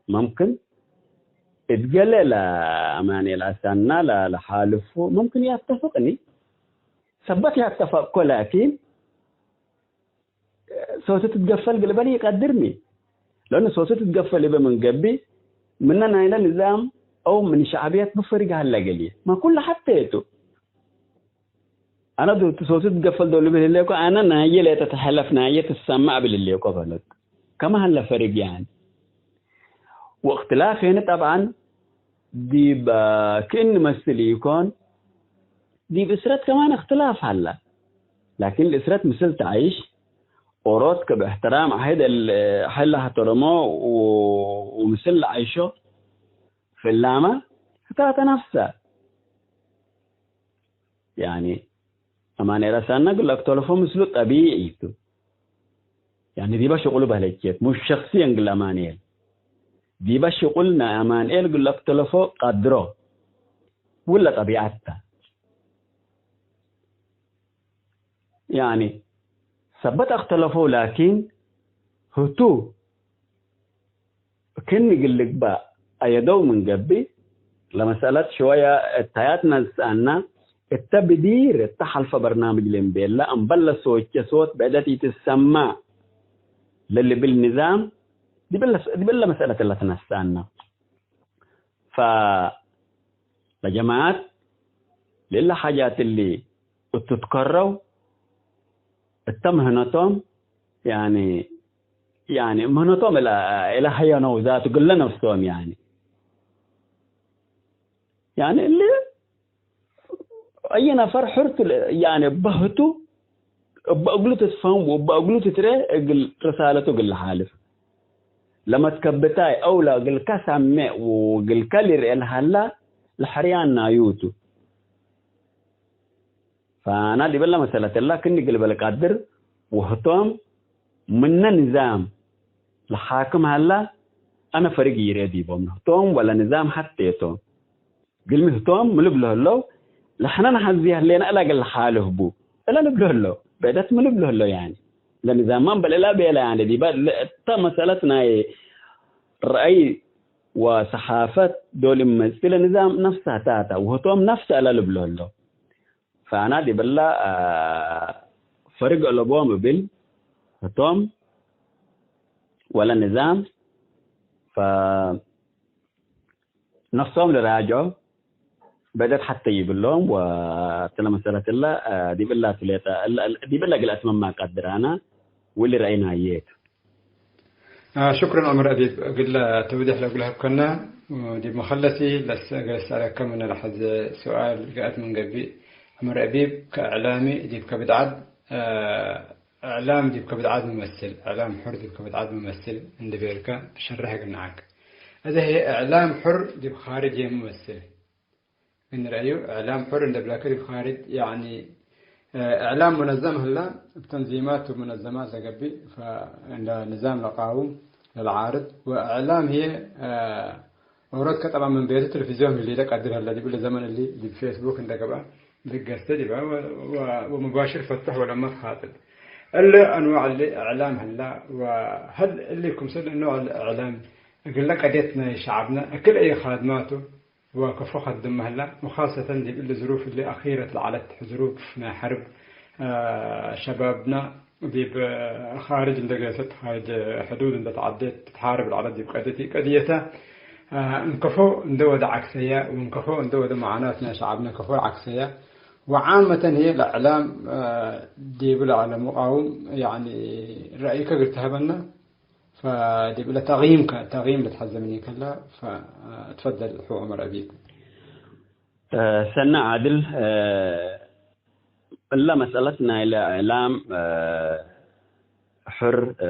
መምክን እት ገሌ ለአማንኤል አሳና ለ-፣ ለሓልፉ መምክን ያተፍቅኒ። ሰበት ያተፈቅኮ ላኪን ሶቱ ትትገፈል ግልበል ይቀድርኒ። ለእኑ ሶቱ ትትገፈል እበ ምን ገብእ፣ ምነ ናይለ ንዛም አው ምን ሸዕብየት ብፈሪግ ሀለ ገሌ። ማ ኩለ ሐቴ ቱ። አነ ቱ ሶቱ ትትገፈል ዶል እብል ህሌኮ፣ አነ ናየ ለተተሐለፍ ናየ ትሰማዕ እብል ህሌኮ በለት። ከመ ሀለ ፈሪግ ያኒ። ወእክትላፍ ሄነ ጠብዓን ዲብ ክእን መስል ኢኮን፣ ዲብ እስረት ከማን እክትላፍ ሀላ። ላኪን ለእስረት ምስል ተዐይሽ፣ ኦሮትከ ብእሕትራም ዐህድ እል-፣ ሐላ ሐተረሞ ው-፣ ወምስል ለዐይሾ ፍላመ ህታተ ነፍሰ። ያኒ አማንኤል አሳና እግል ለአክተለፎ ምስሉ ጠቢዒ ቱ። ያኒ ዲበ ሽቁሉ በህለቼት፣ ሙሽ ሸክስየን እግል አማንኤል። ዲበ ሽቁል ናይ አማንኤል እግል ለአክተለፎ ቀድሮ። ውለ ጠቢዐት ተ። ያኒ ሰበት አክተለፈው ላኪን ህቱ ክን እግል ልግበእ አየደው ምን ገብእ፣ ለመሰአለት ሽወየ እታያት ነስአና፣ እተ ብዲር እተ ሐልፈ በርናምጅ ልንቤላ፣ እምበል ለሶቼ ሶት ብዕደት ኢትሰማዕ ለልብል ንዛም፣ ዲብለ፣ ዲብለ መሰአለት ለትነስአና። ፈ ለጀማዐት ለእለ ሓጃት እሊ እቱ ትከረው እተ ምህነቶም፣ ያኒ፣ ያኒ ምህነቶም እለ፣ እለ ሀየነው ዛቱ ግለ ነፍሶም፣ ያኒ፣ ያኒ እሊ አይ ነፈር ሕርቱ ለ-፣ ያኒ በህቱ እበ እግሉ ትትፈህም ወእበ እግሉ ትትርኤ እግል ርሳለቱ እግል ለሓልፍ። ለመትከብታይ አው ለእግልከ ሰሜዕ ወእግልከ ልርኤ ለሀላ ለሕርያን ናዩ ቱ። ፈአና ዲብለ መሰለት እላ ክኒ እግል በልቃድር ወህቶም ምነ ንዛም ለሓክም ሀላ፣ አነ ፈሪግ ይርኤ ዲቦም ህቶም ወለ ንዛም ሐቴ ቶም። ግልሚ ህቶም ምን ልብሎ ህለው፣ ለሕነ ነሐዜ ህሌነ እለ እግል ለሓልፍ ቡ እለ ልብሎ ህለው። ብዕደት ምን ልብሎ ህለው ያኒ። ለንዛም ምን በል እለ ቤለ ያኒ ዲበ ለእተ መሰለት ናይ ረአይ ወሰሓፈት ዶል እመጽእ ለንዛም ነፍሰ ህታተ ወህቶም ነፍሰ እለ ልብሎ ህለው። ፈአና ዲብላ፣ አ፣ ፈርግ አለቦም እብል ህቶም ወለ ንዛም፣ ፈነፍሶም ልራጅዖ ብዕደት ሐቴ ይብሎም፣ ወእትለ መሰለት እለ፣ አ፣ ዲብ እላ ቱ ሌጠ፣ እለ፣ ዲብ እለ እግል አትመም ቀድር አነ፣ ወእሊ ረአይ ናዬ ቱ። አ፣ ሽክረን ዑመር አዲብ፣ እግለ ተውዲሕ ለእግል ሀብከነ። ዲብ መከለሲ ለሰ-፣ እግል እሰአለከ ምነ ለሐዜ ሱኣል ገአት ምን ገብእ፣ ዑመር አዲብ ከእዕላሚ ዲብ ከብድ ዐድ፣ አ፣ እዕላም ዲብ ከብድ ዐድ መመስል፣ እዕላም ሑር ዲብ ከብድ ዐድ መመስል እንዴ ቤልከ ሸርሕ እግል ነዐክ። እዘ ህዬ እዕላም ሑር ዲብ ካርጅ የመ መመስል። እግል ንርአዩ፣ እዕላም ሑር እንዴ ብለከ ዲብ ካርጅ፣ ያዕኒ፣ እ፣ እዕላም ሙነዘም ህለ፣ እብ ተንዚማት ወሙነዘማት ለገብእ፣ ፈ-፣ እንደ ንዛም ለቃውም፣ ለለዓርድ፣ ወእዕላም ህዬ፣ እ፣ ኦሮትከ ጠባን ምን ቤቱ ቴሌቪዝዮን ህሌ ለቀድር ሀለ፣ ዲብለ ዘመን እሊ ዲብ ፌስቡክ እንደ ገብአ ልገሰ ዲበ ወ-፣ ወ-፣ ወሙባሽር ፈትሕ ወለመ ትኻጥብ። እሊ አንዋዕ እሊ እዕላም ህላ፣ ወሀል እሊ ክምሰል ኖዕ እዕላም እግለ ቀድየት ናይ ሸዐብነ እክል አየ ካድማቱ ወከፎ ከድመ ህላ፣ ወኻሰተን ዲብ እሊ ዝሩፍ እሊ አኺረት ለዐለት ዝሩፍ ናይ ሐርብ፣ አ፣ ሸባብነ ዲብ ካርጅ እንዴ ገሰት፣ ካርጅ ሕዱድ እንዴ ተዐዴት ትትሓረብ ለዐለት ዲብ ቀድየት፣ ቀድየተ፣ አ፣ እንከፎ እንዴ ወደ ዐክሰየ፣ ወእንከፎ እንዴ ወደ መዓናት ናይ ሸዐብነ ከፎ ዐክሰየ። ወዓመተን ህዬ ለእዕላም፣ አ፣ ዲቡ ለዐለ መቃውም፣ ያዕኒ፣ ረአይከ እግል ተሀበነ፣ ፈዲብ እለ ተቅይም ከ-፣ ተቅይም ልትሐዘ ምኔ ከላ፣ ፈ-፣ አ፣ ትፈደል አሑ ዑመር አቢብ። አ፣ ሰነ ዓድል፣ አ፣ እለ መሰለት ናይለ እዕላም፣ እ፣ ሕር፣ እ፣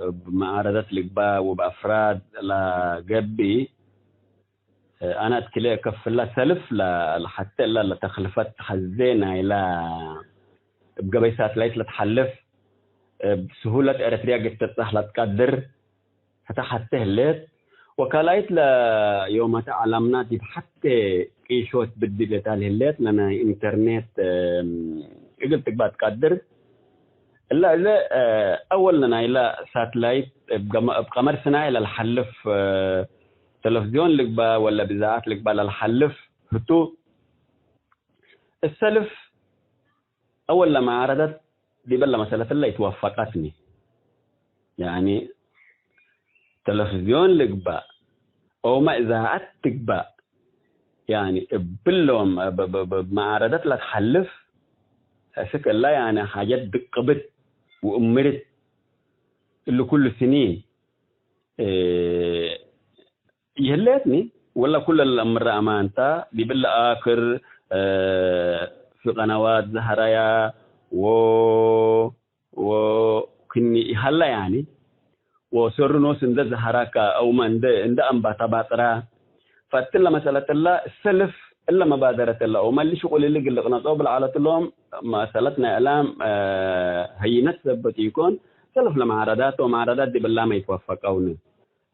እብ መዓረደት ልግባእ ወእብ አፍራድ ለገብእ፣ እ፣ አነ እትክሌ እከፍላ ሰልፍ ለ-፣ ለሐቴ እለ ለተክልፈት ሐዜ ናይለ እብ ገበይ ሳትላይት ለትሐልፍ፣ እብ ስሁለት ኤረትርያ እግል ትብጸሕ ለትቀድር፣ ህተ ሐቴ ህሌት፣ ወካላይት ለዮመተ ዐለምና ዲብ ሐቴ ቂሾት ብድል እታል ህሌት፣ ለናይ ኢንተርኔት፣ እም፣ እግል ትግባእ ትቀድር። እለ እዘ፣ እ፣ አወል ለናይለ ሳትላይት እብ ገመ-፣ እብ ቀመር ስናይ ለልሐልፍ፣ እ፣ ተለፍዝዮን ልግባእ ወለ ብዛዓት ልግባእ ለልሐልፍ ህቱ፣ እሰልፍ አወል ለመዓረደት ዲበ ለመሰለት እለ ኢትወፈቀትኒ። ያኒ ተለፍዝዮን ልግባእ አውመ እዛዐት ትግባእ፣ ያኒ እብሎም ብ-፣ ብ-፣ ብ-፣ መዓረደት ለትሐልፍ፣ እስክ እለ ያኒ ሓጀት ድቅብት ወእምርት እሊ ኩሉ ስኒን፣ እ፣ ይህሌትኒ፣ ወለ ኩለ ለአምረ አማንታ፣ ዲብለ አክር፣ እ፣ ፊ ቀነዋት ዘሀረያ፣ ወ-፣ ወክኒ ይሀለ ያኒ፣ ወሰሩ ኖስ እንደ ዘሀራከ አውመ እንደ፣ እንደ አንባታ ባጥራ፣ ፈእትለ መሰለት እለ ሰልፍ እለ መባደረት እለ አውመ እሊ ሽቁል እሊ እግል ልቅነጾ ብልዓለት እሎም መሰለት ናይ እዕላም፣ እ፣ ሀይነት ሰበት ኢኮን፣ ሰልፍ ለመዓረዳት ወመዓረዳት ዲብ እላመ ይትወፈቀውኒ።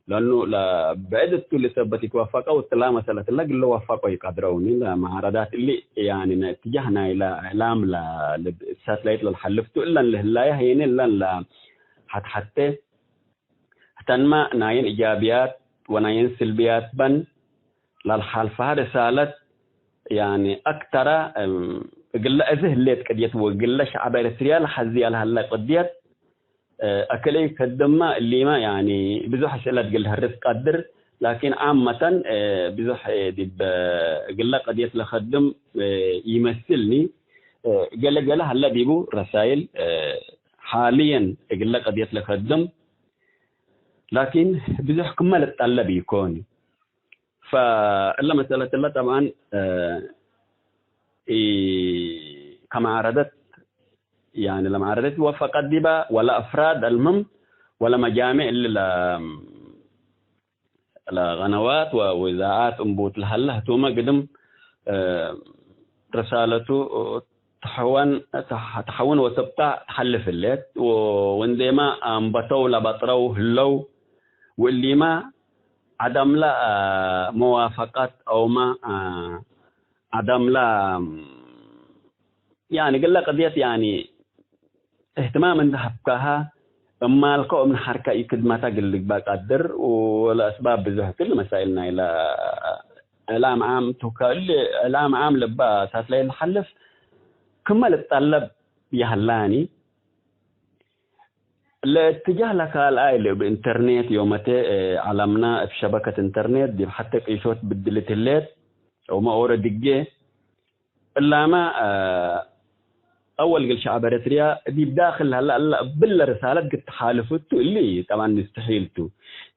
ለአኑ ለብዕድ እቱ ልሰበት ይትወፈቀው እትላ መሰለት እለ እግል ልወፈቀው ይቀድረውኒ። ለመዓረዳት እሊ ያኒ ናይ እትጃህ ናይለ እዕላም ለ-፣ ለሳትላይት ለልሐልፍቱ እለን ለህላየ ሀይኒ እለን ለሐትሐቴ ህተንመ ናይን ኢጃብያት ወናይን ስልብያት በን ለልሓልፈሀ ርሳለት፣ ያኒ አክተረ፣ እም፣ እግለ እዝ ህሌት ቅድየት ወእግለ ሸዐብ ኤረትርያ ለሐዝየ ለሀለ ቅድየት፣ እ፣ አክልኤ ከድመ እሊመ፣ ያኒ ብዙሕ አስእለት እግል ልሀርስ ቀድር፣ ላኪን ዓመተን፣ እ፣ ብዙሕ፣ እ፣ ዲብ እግለ ቅድየት ለከድም፣ እ፣ ይመስልኒ። እ፣ ገሌ ገሌ ሀለ ዲቡ ረሳይል፣ እ፣ ሓልየን እግለ ቅድየት ለከድም፣ ላኪን ብዙሕ ክመ ልትጠለብ ኢኮን። ፈእለ መሰለት እለ ጠብዐን፣ እ፣ ኢ፣ ከመዓረደት፣ ያኒ ለመዓረደት ወፈቀት ዲበ ወለ አፍራድ አልምህም ወለ መጃሜዕ እሊ ለ-፣ ለቀነዋት ወ-፣ ወኢዛዓት እንቡት ለሀለ ህቱመ ግድም፣ እ፣ ርሳለቱ ተሐወን፣ ተሐ-፣ ተሐውን ወሰብጣ ተሐልፍ ህሌት። ወ-፣ ወእንዴመ አንበተው ለበጥረው ህለው፣ ወእሊመ ዐደምለ፣ አ፣ መዋፈቀት አውመ፣ አ፣ ዐደምለ፣ ያኒ፣ እግለ ቅድየት፣ ያኒ፣ እህትማም እንዴ ሀብካሀ፣ እማልከ ወእብ ነሐርከ ኢክድመተ እግል ልግበእ ቀድር፣ ወለአስባብ ብዞሕ እግል መሳይል ናይለ እዕላም ዓም ቱ፣ ከእሊ እዕላም ዓም ልበ ሳትላይት ለሐልፍ ክመ ልትጠለብ ይሀላኒ። ለእትጃህ ለካልኣይ ለእብ ኢንተርኔት ዮመቴ፣ እ፣ ዐለምና እብ ሸበከት ኢንተርኔት ዲብ ሐቴ ቂሾት ብድልት ህሌት፣ ወመ ኦረ ድጌ፣ እላመ፣ እ፣ አወል እግል ሸዐብ ኤረትርያ ዲብ ዳክል ሀለ እለ እብለ ርሳለት ግትሓልፍ ቱ፣ እሊ ጠብዓን ምስተሒል ቱ።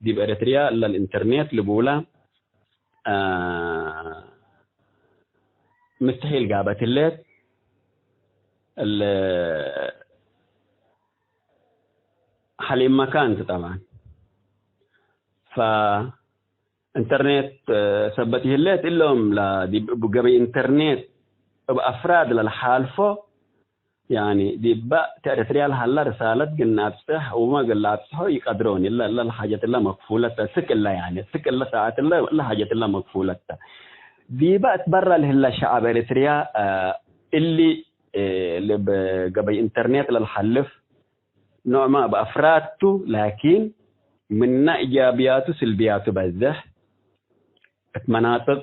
ዲብ ኤረትርያ እለ ለኢንተርኔት ልቡላ፣ እ፣ ምስተሒል ጋበት ህሌት። እለ ሐሊብ መካን ቱ ጠብዓን። ፈ ኢንተርኔት፣ እ፣ ሰበት ይህሌት እሎም ለዲብ እብ ገበይ ኢንተርኔት እብ አፍራድ ለልሓልፎ፣ ያኒ ዲበ እት ኤረትርያ ለሀላ ርሳለት ግና አብጽሕ ወመ እግል ለአብጽሖ ኢቀድሮን። እለ፣ እለ ለሓጀት እለ መክፉለት ተ። ስክ እለ ያኒ፣ ስክ እለ ሳዐት እለ፣ እለ ሓጀት እለ መክፉለት ተ። ዲበ እት በረ ለህለ ሸዐብ ኤረትርያ፣ እ፣ እሊ፣ እ፣ ልብ ገበይ ኢንተርኔት ለልሐልፍ ኖዕመ እብ አፍራድ ቱ፣ ላኪን ምነ ኢጃብያቱ ስልብያቱ በዝሕ። እት መናጥቅ፣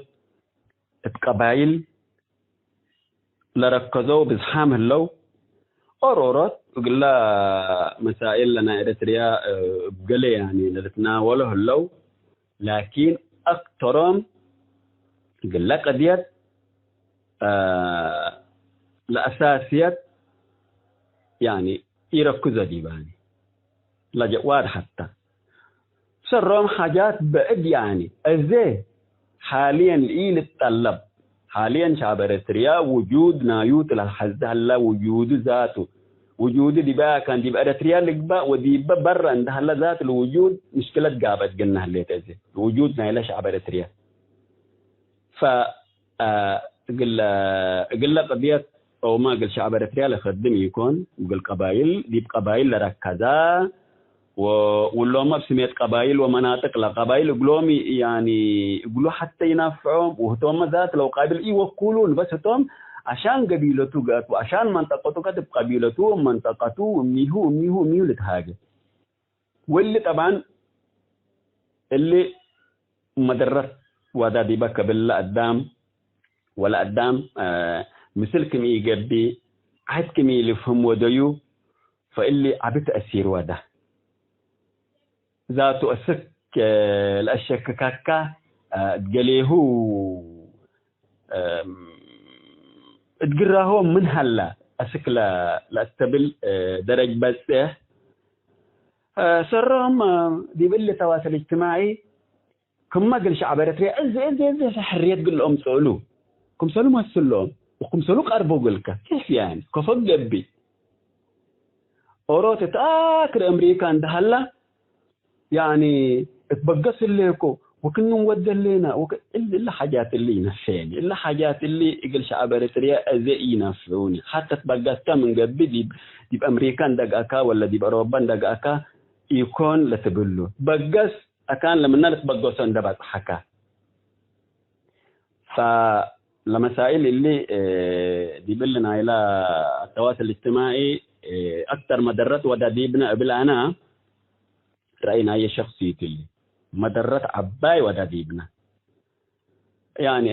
እት ቀባይል ለረከዘው ብዝሓም ህለው። ኦሮሮት እግለ መሳኢል ለናይ ኤረትርያ እብ ገሌ ያኒ ለልትናወሎ ህለው። ላኪን አክተሮም እግለ ቅድየት፣ አ፣ ለአሳስየት ያኒ ኢረክዞ ዲባኒ ለጀዋድ ሐታ ሰሮም ሓጃት በእድ ያኒ እዜ ሓልየን ኢልጠለብ። ሓልየን ሸዐብ ኤረትርያ ውጁድ ናዩ ቱ ለሐዜ ሀለ ውጁዱ ዛቱ። ውጁዱ ዲበ አካን ዲብ ኤረትርያ ልግበእ ወዲበ በረ እንደ ሀለ ዛት ለውጁድ ምሽክለት ጋብአት ግና ህሌት። እዜ ለውጁድ ናይለ ሸዐብ ኤረትርያ። ፈ፣ አ፣ እግለ፣ እግለ ቅድየት ኦመ እግል ሸዐብ ኤረትርያ ለከድም ኢኮን፣ እግል ቀባይል፣ ዲብ ቀባይል ለረከዛ፣ ወ-፣ ወሎመ እብ ስሜት ቀባይል ወመናጥቅ ለቀባይል እግሎም ይ-፣ ያኒ እግሉ ሐተ ይናፍዖም፣ ወህቶመ ዛት ለውቃብል ኢወኩሉን፣ በስ ህቶም አሻን ገቢለቱ ገአት ወአሻን መንጠቀቱ ገአት እብ ቀቢለቱ ወመንጠቀቱ እሚሁ፣ እሚሁ፣ እሚሁ ልትሃጌ። ወእሊ ጠብዓን እሊ መደረት ወዳ ዲበ ከብል ለአዳም ወለአዳም፣ አ፣ ምስል ክም ኢገብእ፣ ዐድ ክም ኢልፍህም ወደዩ፣ ፈእሊ ዐቢ ተእሲር ወዳ። ዛቱ አስክ፣ አ፣ ለአሸክካካ፣ አ፣ እት ገሌሁ፣ አ፣ እት ግራሆም ምን ሀላ አስክ ለ-፣ ለአስተብል፣ አ፣ ደረጅ በጽሕ። አ፣ ሰሮም፣ አ፣ ዲብ እሊ ተዋሰል እጅትማዒ፣ ክመ እግል ሸዐብ ኤረትርያ እዝ፣ እዝ፣ እዝ ሕርየት እግል ለአምጽኡ እሉ፣ ክምሰሉ መስል ለኦም ወክምሰሉ ቀርቦ እግልከ፣ ኬፍ ያኒ፣ ከፎ ገብእ። ኦሮት እት አክር አምሪካ እንደ ሀላ፣ ያኒ፣ እት በገስ ህሌኮ፣ ወክን እንወደ ህሌና፣ ወክ-፣ እል-፣ እለ ሓጃት እሊ ኢነፍዔኒ። እለ ሓጃት እሊ እግል ሸዐብ ኤረትርያ አዜ ኢነፍዑኒ። ሐተ እት በገስከ ምን ገብእ ዲብ፣ ዲብ አምሪካ እንደ ገአካ ወለ ዲብ አውሮፓ እንደ ገአካ ኢኮን ለትብሉ። በገስ አካን ለምነ ልትበገሶ እንደ በጽሐከ። ፈለመሳኢል እሊ፣ እ፣ ዲብ እሊ ናይለ አተዋሰል እጅትማዒ፣ እ፣ አክተር መደረት ወዳ ዲብነ እብል አነ ረአይ ናየ ሸክሲት እሊ መደረት ዐባይ ወዳ ዲብነ። ያኒ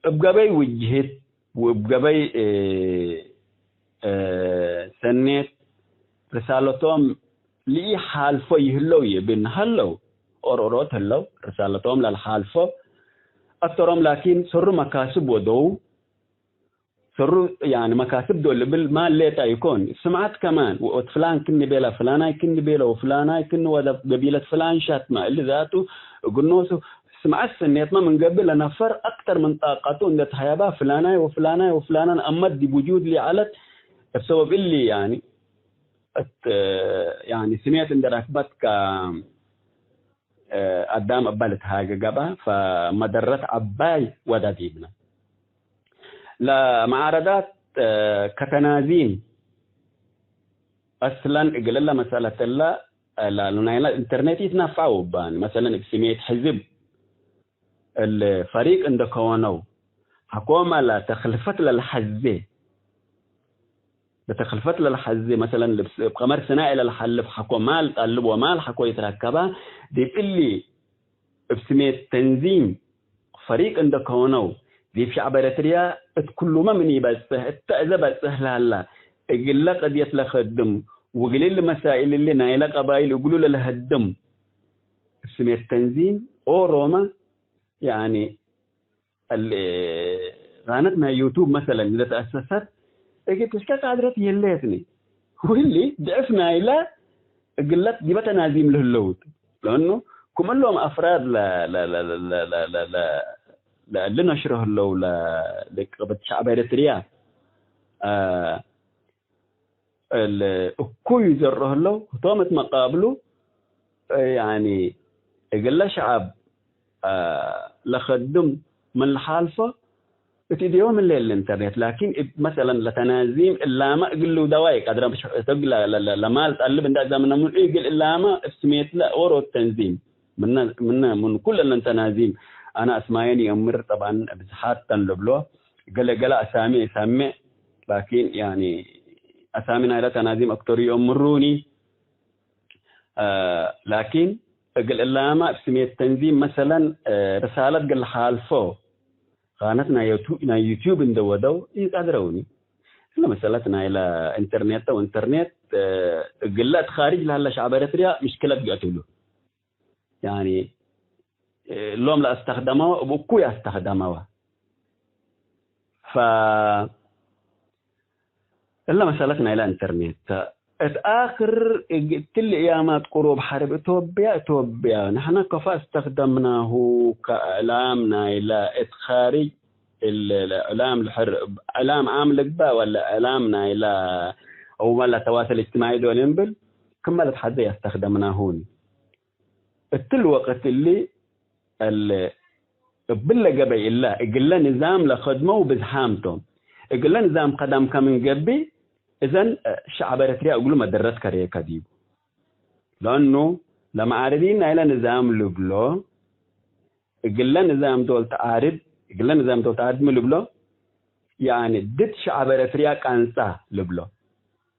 እብ ገበይ ውጅህት ወእብ ገበይ፣ እ፣ እ፣ ሰኔት ርሳለቶም ለኢሓልፎ ይህለው ይብን ሀለው። ኦሮሮት ህለው ርሳለቶም ለልሓልፎ አክተሮም ላኪን ሰሩ መካስብ ወደው። ሰሩ፣ ያኒ፣ መካስብ ዶል እብል ማል ሌጠ ኢኮን። ስምዐት ከማን፣ ወእት ፍላን ክኒ ቤለ፣ ፍላናይ ክኒ ቤለ፣ ወፍላናይ ክኒ ወደ ገቢለት ፍላን ሸትመ። እሊ ዛቱ እግል ኖሱ ስምዐት ሰኔትመ ምን ገብእ ለነፈር አክተር ምን ጣቀቱ እንደ ተሀየባ፣ ፍላናይ ወፍላናይ ወፍላናን አመት ዲብ ውጁድ ሊዐለት። እብ ሰበብ እሊ፣ ያኒ፣ እት፣ ያኒ፣ ስሜት እንደ ረክበት ከ እ፣ አዳም እበ ልትሃጌ ገብአ፣ ፈመደረት ዐባይ ወዳ ዲብነ። ለመዓረዳት፣ እ፣ ከተናዚም አስለን እግል እለ መሰለት እለ፣ እ፣ ለ-፣ ናይለ ኢንተርኔት ኢትነፈዐው እባን። መሰለን እብ ስሜት ሕዝብ እለ ፈሪቅ እንደ ከወነው ሐኮመ ለተክልፈት ለልሐዜ ለተክልፈት ለልሐዜ፣ መሰለን፣ ልብስ እብ ቀመር ስናይ ለልሐልፍ ሐኮ ማል ጠልብ ወማል ሐኮ ይትረከባ። ዲብ እሊ እብ ስሜት ተንዚም ፈሪቅ እንደ ከወነው፣ ዲብ ሸዕብ ኤረትርያ እት ክሉመ ምን ኢበጽሕ፣ እተ እዘ በጽሕ ለሀላ፣ እግለ ቅድየት ለከድም ወእግል እሊ መሳኢል እሊ ናይለ ቀባይል እግሉ ለለሀድም ስሜት ተንዚም ኦሮመ፣ ያኒ፣ እል፣ ቃነት ናይ ዩቱብ መሰለን ለተአሰሰት እግል ትሽቀቅ ቃድረት የለትኒ። ወእሊ ድዕፍ ናይለ እግለት ዲበ ተናዚም ለህለው ቱ። ለእኑ ክም እሎም አፍራድ ለ-፣ ለ-፣ ለእሊ ነሽሮ ህለው ለ-፣ ለቅበት ሸዕብ ኤረትርያ፣ አ፣ እል እኩይ ዘርኦ ህለው፣ ህቶም እት መቃብሉ፣ ያኒ፣ እግለ ሸዐብ፣ አ፣ ለከድም ምን ለሓልፎ፣ እት እዴሆም ህለ እሊ ኢንተርኔት፣ ላኪን፣ እብ፣ መሰለን፣ ለተናዚም እላመ እግል ልውደዋ ኢቀድረ፣ ብሽ-፣ እቶግ ለ-፣ ለ-፣ ለ-፣ ለማል ጠልብ እንዳ እዛ ምነ ምንዑ እግል እላመ እብ ስሜትለ ኦሮ ተንዚም፣ ምነ፣ ምነ፣ ምን ኩለን ተናዚም፣ አነ አስማየን ይአምር፣ ጠብዐን፣ ብዝሓት ተን ልብሎ፣ ገለ፣ ገለ አሳሚ ኢሰሜዕ፣ ላኪን፣ ያኒ፣ አሳሚ ናይለ ተናዚም አክተሩ ይአምሩኒ። አ፣ ላኪን፣ እግል እላመ እብ ስሜት ተንዚም፣ መሰለን፣ አ፣ ርሳለት እግል ለሓልፎ፣ ቃነት ናይ ዩቱ-፣ ናይ ዩቱብ እንደ ወደው ኢቀድረውኒ። እለ መሰለት ናይለ ኢንተርኔት ተው፣ ኢንተርኔት፣ አ፣ እግለ እት ካርጅ ለሀለ ሸዐብ ኤረትርያ ምሽክለት ገአት እሉ። ያኒ፣ እሎም ለአስተክደመወ እብ እኩይ አስተክደመወ። ፈ-፣ እለ መሰለት ናይለ ኢንተርኔት ተ። እት አክር እግ-፣ እትሊ እያማት ቅሩብ ሐርብ ኢትዮጵያ፣ ኢትዮጵያ፣ ንሕነ ከፎ አስተክደምናሁ ከእዕላም ናይለ እት ካርጅ እለ፣ ለእዕላም ለሐር-፣ እዕላም ዓም ልግበእ ወለ እዕላም ናይለ አው መለ ተዋሰል እጅትማዒ ዶል እንብል፣ ክመ ለትሐዘ አስተክደምናሁኒ። እትሊ ወቅት እሊ፣ እለ እብለ ገበይ እለ እግለ ንዛም ለከድመው ብዝሓም ቶም። እግለ ንዛም ከዳም ከምን ገብእ፣ እዘን ሸዐብ ኤረትርያ እግሉ መደረት ከሬከ ዲቡ። ለእኑ ለመዓርዲን ናይለ ንዛም ልብሎ፣ እግለ ንዛም ዶል ተዓርድ፣ እግለ ንዛም ዶል ተዓርድ ሚ ልብሎ? ያኒ ድድ ሸዐብ ኤረትርያ ቀንጻ ልብሎ።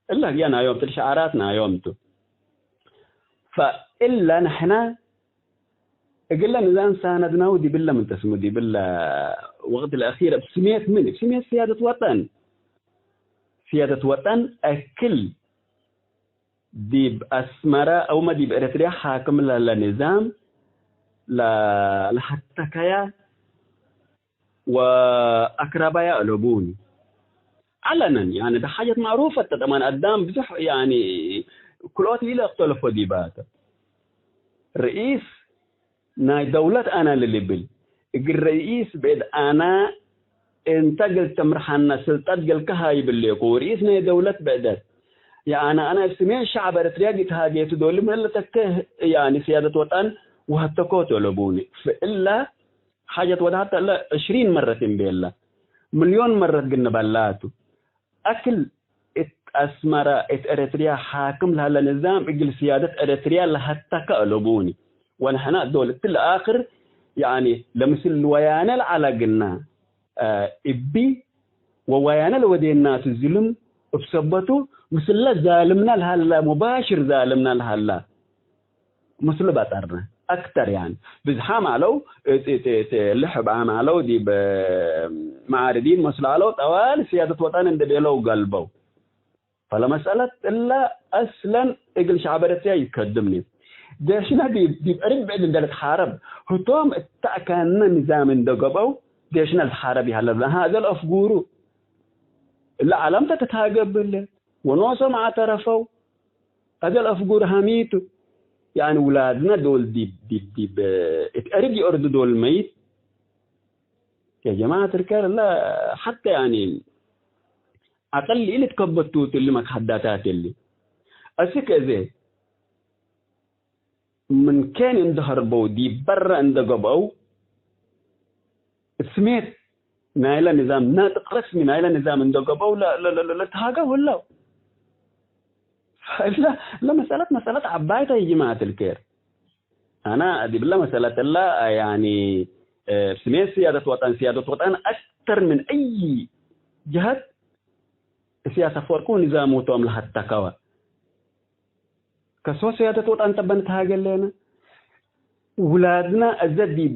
እለ ህግየ ናዮም ቱ፣ እሊ ሸዓራት ናዮም ቱ። ፈእለ ንሕነ እግለ ንዛም ሳነድናሁ ዲብለ ምን ተስሙ ዲብለ ወቅት ለአኺር እብ ስሜት ምን? እብ ስሜት ስያደት ወጠን። ስያደት ወጠን አክል ዲብ አስመረ አውመ ዲብ ኤረትርያ ሓክም ለህለ ንዛም ለ-፣ ለሐተከየ ወአክረባያ አለቡኒ። ዐለነን፣ ያኒ፣ እብ ሓጀት ማዕሩፈት ተ፣ ጠማን አዳም ብዙሕ፣ ያኒ፣ ክልኦት ኢለአክተለፎ ዲባተ። ርኢስ ናይ ደውለት አነ ለልብል፣ እግል ርኢስ ብዕድ አነ እንተ እግል ትምርሐነ ስልጠት እግልከ ሃይብ እሌኩ፣ ወርኢስ ናይ ደውለት ብዕደት፣ የአነ፣ አነ እብ ስሜት ሸዐብ ኤረትርያ እግል ተሃጌቱ ዶል ምን ለተክህ፣ ያኒ፣ ስያደት ወጠን ወሀተኮት አለቡኒ። ፍእለ ሓጀት ወደ ሐተ እለ ዕሽሪን መረት እምቤለ፣ ምልዮን መረት ግንበላቱ። አክል እት አስመረ እት ኤረትርያ ሓክም ለሀለ ንዛም እግል ስያደት ኤረትርያ ለሀተከ አለቡኒ። ወንሕነ ዶል እትለ አክር፣ ያኒ፣ ለምስል ወያነ ለዐለ ግና፣ አ፣ እቢ ወወያነ ለወዴናቱ ዝልም እብ ሰበቱ፣ ምስለ ዛልምነ ለሀለ፣ ሙባሽር ዛልምነ ለሀለ፣ ምስሉ በጠርነ አክተር፣ ያኒ፣ ብዝሓም ዐለው፣ እት፣ እት፣ እት፣ ልሕብ ዓም ዐለው፣ ዲብ መዓርዲን መስሉ ዐለው፣ ጠዋል ስያደት ወጠን እንዴ ቤለው ገልበው። ፈለመሰለት እለ አስለን እግል ሸዐብ ኤረትርያ ኢትከድምኒ። ዴሽነ ዲብ፣ ዲብ ዕርብ ብዕድ እንዴ ልትሓረብ፣ ህቶም እተ አካነ ንዛም እንዴ ገብአው፣ ዴሽነ ልትሓረብ ይሀለ ብለን፣ ሀዘ ለአፍጉሩ። እለ ዐለም ተ ትትሃገብ ብለ፣ ወኖሶም አተረፈው። አዜ ለአፍጉር ሀሚቱ፣ ያኒ ውላድነ ዶል ዲብ፣ ዲብ፣ ዲብ እት አርድ ይአርዱ ዶል መይት። ያ ጀማዐት ልከር፣ እለ ሐተ ያኒ ዐቅል ኢልትከበቱ እሊ መክሐዳታት እሊ። አስክ አዜ ምን ኬን እንደ ሀርበው ዲብ በረ እንደ ገብአው፣ እት ስሜት ናይለ ንዛም፣ ናጥቅ ረስሚ ናይለ ንዛም እንደ ገብአው ለ-፣ ለ-፣ ለ-፣ ለ-፣ ለትሃገው ህለው። እለ፣ ለመሰለት መሰለት ዐባይ ተ ጅማዐት ልኬር። አና ዲብለ መሰለት እለ፣ ያኒ፣ እ፣ ስሜት ስያደት ወጠን፣ ስያደት ወጠን አክተር ምን አይ ጀሀት፣ ኢሳያስ አፈወርቂ ወንዛሙ ቶም ለሀተከወ። ከሶ ስያደት ወጠን ጠበን ተሃገሌነ። ውላድና እዘ ዲብ፣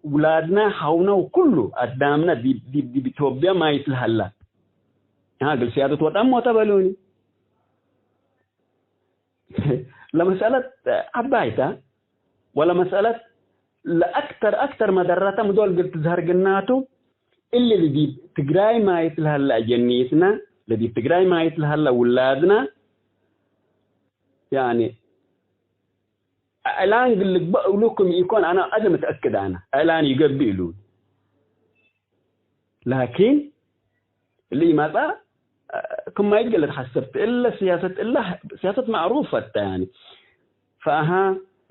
ውላድና ሐውነው ኩሉ አዳምነ ዲብ፣ ዲብ፣ ዲብ ኢትዮጵያ ማይት ለሀላ። ሀ፣ እግል ስያደት ወጠን ሞተ በሉኒ። ለመሰለት ዐባይታ ወለመሰለት ለአክተር አክተር መደረተ ምዶል እግል ትዝሀር ግናቱ፣ እሊ ለዲብ ትግራይ ማይት ለሀለ አጀኒትና፣ ለዲብ ትግራይ ማይት ለሀለ ውላድና፣ ያኒ እዕላን እግል ልግበእ እሉ ክም ኢኮን አነ አዜ ምትአክድ አነ። እዕላን ይገብእ እሉ። ላኪን እሊ ኢመጽአ ክም ማይት እግል ልትሐሰብ እለ ሲያሰት እለ ሲያሰት ማዕሩፈት ተ ያኒ። ፈአሃ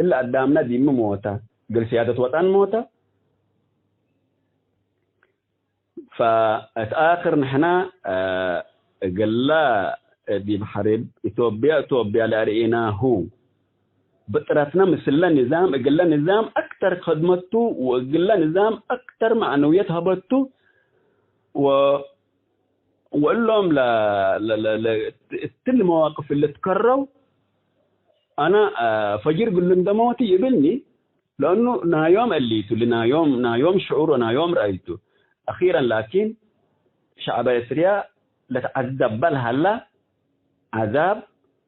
እለ አዳምነ ዲብ ሚ ሞተ? እግል ሲያደት ወጠን ሞተ? ፈእት አክር ንሕና፣ እ፣ እግለ ዲብ ሐርብ ኢትዮጵያ፣ ኢትዮጵያ ለአርኢናሁ ብጥረትነ ምስለ ንዛም፣ እግለ ንዛም አክተር ከድመቱ ወእግለ ንዛም አክተር መዕነውየት ሀበቱ ወ-፣ ወእሎም ለ-፣ ለ-፣ ለ-፣ ለ-፣ እትሊ መዋቅፍ ልትከረው አነ፣ አ፣ ፈጅር ግሉ እንደ ሞት ይብልኒ፣ ለእኑ ናዮም እሊቱ፣ ለናዮም፣ ናዮም ሽዑር ወናዮም ረአይቱ። አኺረን ላኪን፣ ሸዕብ ኤርትርያ ለተዐዘበ ለሀላ ዐዛብ፣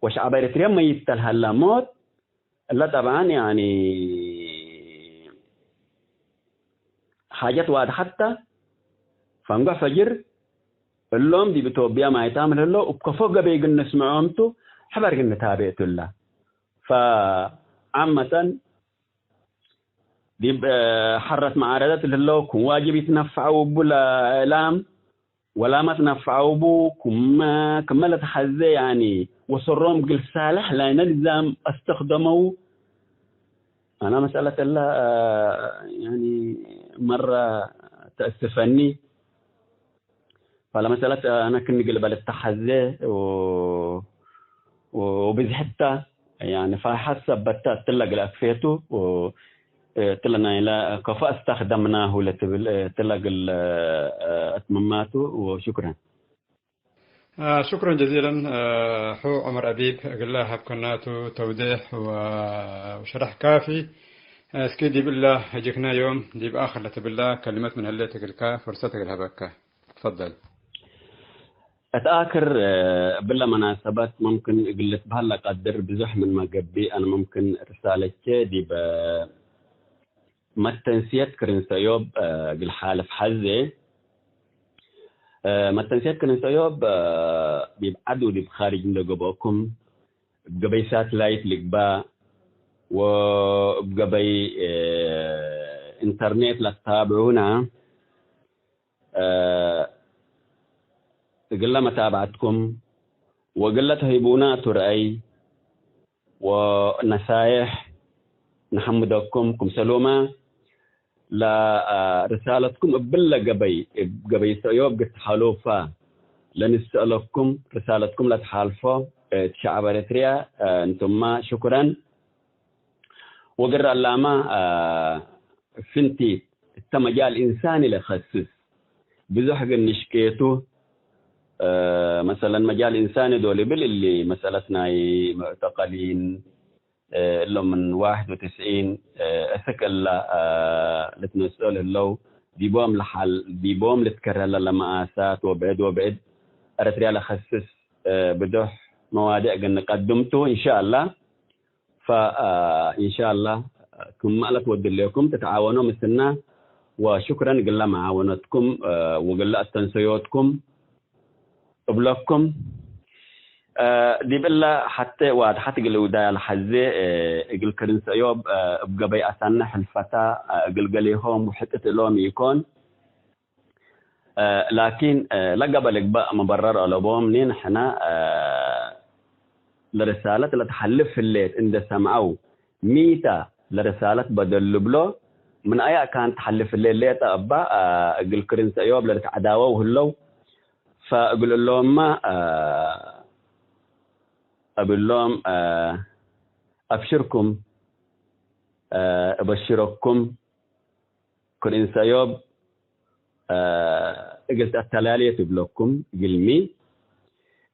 ወሸዕብ ኤርትርያ መይተ ለሀላ ሞት፣ እለ ጠብዓን፣ ያኒ፣ ሓጀት ዋድሐት ተ፣ ፈንጎሕ ፈጅር፣ እሎም ዲብ ኢትዮጵያ ማይታም ለህለው እብ ከፎ ገበይ እግል ንስምዖም ቱ፣ ሕበር እግል ንታቤዕ ቱ እለ። ፈዓመተን፣ ዲብ፣ እ፣ ሐረት መዓረደት ለህለው ክም ዋጅብ ይትነፈዐው እቡ ለእዕላም፣ ወላመ ትነፈዐው እቡ ክመ፣ ክመ ለተሐዜ፣ ያኒ፣ ወሰሮም እግል ሳልሕ ላይነ ንዛም አስተክደመው። አነ መሰለት እለ፣ እ፣ ያኒ፣ መረ ተአስፈኒ። ፈለመሰለት አነ ክኒ ግልበ ልተሐዜ ወ-፣ ወብዝሕተ፣ ያኒ ፋይሐት ሰበተ እትለ እግል አክፌቱ ወ-፣ እትለ ናይለ ከፎ አስተክደምናሁ ለትብል እትለ እግል አትምማቱ ወሹክረን። አ፣ ሹክረን ጀዚለን፣ አ፣ ሑ ዑመር አቢብ እግለ ሀብከናቱ ተውዴሕ ወ-፣ ወሸረሕ ካፊ። እስኪ ዲብ እለ ህጅክነ ዮም ዲብ አክር ለትብላ ከሊመት ምን ህሌት እግልከ ፍርሰት እግል ሀበከ። ትፈደል። እት አክር፣ እ፣ እብለ መናሰበት ሙምክን እግል ልትበሀል ለቀድር ብዙሕ ምንመ ገብእ፣ አነ ሙምክን ርሳለቼ ዲብ፣ እ፣ መተንስየት ክርን ሰእዮብ፣ እ፣ እግል ሓልፍ ሐዜ። እ፣ መተንስየት ክርን ሰእዮብ፣ እ፣ ዲብ ዐድ ወዲብ ካርጅ እንዴ ገብአኩም፣ እብ ገበይ ሳትላይት ልግባእ ወእብ ገበይ፣ እ፣ ኢንተርኔት ለትታብዑነ፣ እ፣ እግለ መታብዐትኩም ወእግለ ተህይቡነ እቱ ረአይ ወነሳይሕ ነሐምደኩም። ክምሰሉመ ለ፣ እ፣ ርሳለትኩም እብለ ገበይ፣ እብ ገበይ ሰእዮብ ግት ሐሉፋ ለንሰአለኩም፣ ርሳለትኩም ለትሓልፎ፣ እ፣ እት ሸዐብ ኤረትርያ፣ እ፣ እንቱመ ሽኩረን። ወግር አላመ፣ አ፣ ፍንቲ እተ መጃል ኢንሳኒ ለከስስ ብዙሕ ግን ንሽቄቱ፣ አ፣ መሰለን መጃል ኢንሳኒ ዶል እብል እሊ መሰለት ናይ ሙዕተቀሊን፣ አ፣ እሎም ምን ዋሕድ ወትስዒን፣ አ፣ እስክ እለ፣ አ፣ ልትነስኦ ለህለው ዲቦም ለሓል፣ ዲቦም ልትከረ ለለመአሳት ወብዕድ ወብዕድ ኤረትርያ ለከስስ፣ አ፣ ብዙሕ መዋዲዕ ግን ንቀድምቱ እንሻአላህ። ፈ፣ አ፣ ኢንሻአላህ ክመ ለትወድሌኩም ትትዓወኖ ምስልነ፣ ወሹክረን እግለ መዓወነትኩም፣ አ፣ ወእግለ አስተንሰዮትኩም እብለኩም። አ፣ ዲብ እለ ሐቴ ዋድሐት እግል እውዳያ ለሐዜ፣ አ፣ እግል ክርን ሰእዮብ፣ አ፣ እብ ገበይ አሰነ ሕልፈተ፣ አ፣ እግል ገሌሆም ውሕጥት እሎም ኢኮን። እ፣ ላኪን፣ እ፣ ለገበ ልግበእ መበረር አለቦም። ኒን ሕነ፣ እ፣ ለርሳለት ለተሐልፍ ህሌት እንደ ሰምዐው፣ ሚተ ለርሳለት በደል ልብሎ፣ ምን አየ አካን ተሐልፍ ህሌት ሌጠ እባ፣ እ፣ እግል ክርን ሰእዮብ ለልትዐዳወው ህለው። ፈእግል እሎምመ፣ እ፣ እብሎም፣ እ፣ አብሽርኩም፣ እ፣ እበሽረኩም። ክርን ሰእዮብ፣ እ፣ እግል ተአተላሌ ትብለኩም፣ እግልሚ፣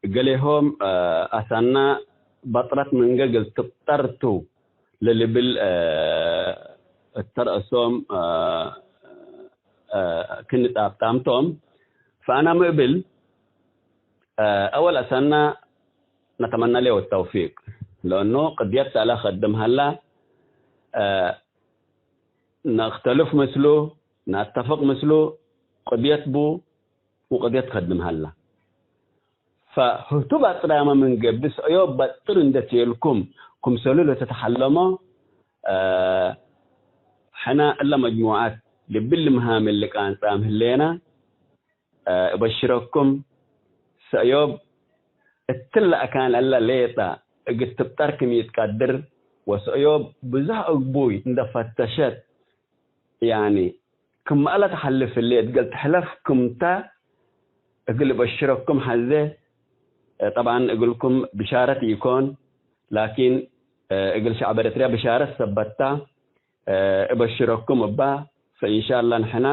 እገሌሆም፣ እ፣ አሰና በጥረት ምንገ እግል ትብጠር ቱ ለልብል፣ እ፣ እተ ረአሶም፣ እ፣ እ፣ ክን ጣብጣምቶም። ፈአና ሚ እብል፣ እ፣ አወል አሰና ነተመነ ሌሁ ተውፊቅ። ለእኑ ቅድየት ሰእለ ከድም ሀላ፣ እ፣ ነእክተልፍ ምስሉ፣ ነአተፍቅ ምስሉ፣ ቅድየት ቡ ወቅድየት ከድም ሀላ። ፈህቱ ባጽራመ ምን ገብእ ሰእዮብ በጥር እንደ ቴልኩም ክምሰሉ ለተተሐለሞ፣ እ፣ ሕነ እለ መጅሙዓት ልብል ምሃም እሊ ቃንጻም ህሌነ፣ እ፣ እበሽረኩም። ሰእዮብ እትለ አካን እለ ሌጠ እግል ትብጠር ክም ኢትቀድር፣ ወሰእዮብ ብዞሕ እግቡይ እንደ ፈተሸት፣ ያኒ፣ ክም አለ ተሐልፍ እሊ እት እግል ትሕለፍ ክምተ እግል እበሽረኩም ሐዜ። እ፣ ጠብዓን እግልኩም ብሻረት ኢኮን፣ ላኪን፣ እ፣ እግል ሸዕብ ኤረትርያ ብሻረት ሰበት ተ። እ፣ እበሽረኩም እባ። ፈኢንሻአላህ ንሕና፣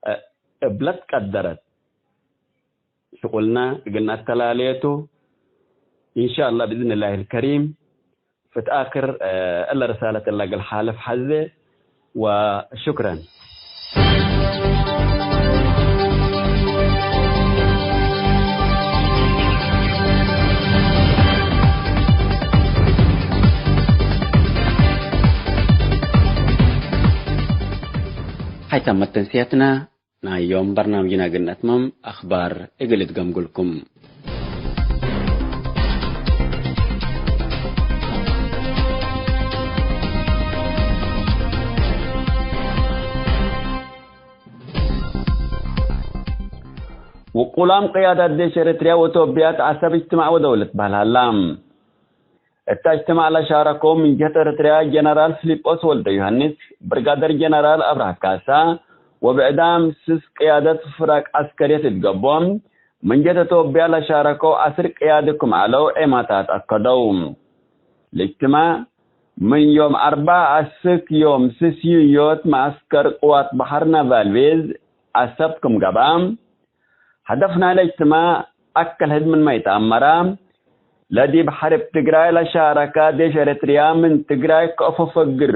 እ፣ እብ ለትቀደረት ሽቁልና እግል ነአተላሌቱ። ኢንሻአላህ ብእዝንላሂል ከሪም። ፍትአክር፣ እ፣ እለ ርሳለት እለ እግል ሓልፍ ሐዜ። ወሹክረን። ሀይታም መተንስያትና ናይ ዮም በርናምጅና እግል ነትመም አክባር እግል እትገምጉልኩም። ውቁላም ቅያዳት ዴሽ ኤረትርያ ወቶብያ ተአሰብ እጅትማዕ ወደው ልትበህል ሀላ። እተ እጅትማዕ ለሻረከው ምን ጀህት ኤረትርያ ጀነራል ፊሊጶስ ወልደዮሐንስ፣ ብርጋደር ጀነራል አብርሃ ካሳ ወብዕዳም ስስ ቅያደት ፍረቅ ዐስከርየት እት ገብኦም፣ ምን ጀህት ቶብያ ለሻረከው ዐስር ቅያዲ ክም ዐለው ዔማታት አከደው። ለእጅትማዕ ምን ዮም አርበዕ አስክ ዮም ስስ ዩዮት መዐስከር ቅዋት በሐር ናቫል ቤዝ ዐሰብ ክም ገብአ፣ ሀደፍ ናይለ እጅትማዕ አክል ሕድ ምንመ ኢተአመረ፣ ለዲብ ሐርብ ትግራይ ለሻረከ ዴሽ ኤረትርያ ምን ትግራይ ከአፎ ፈግር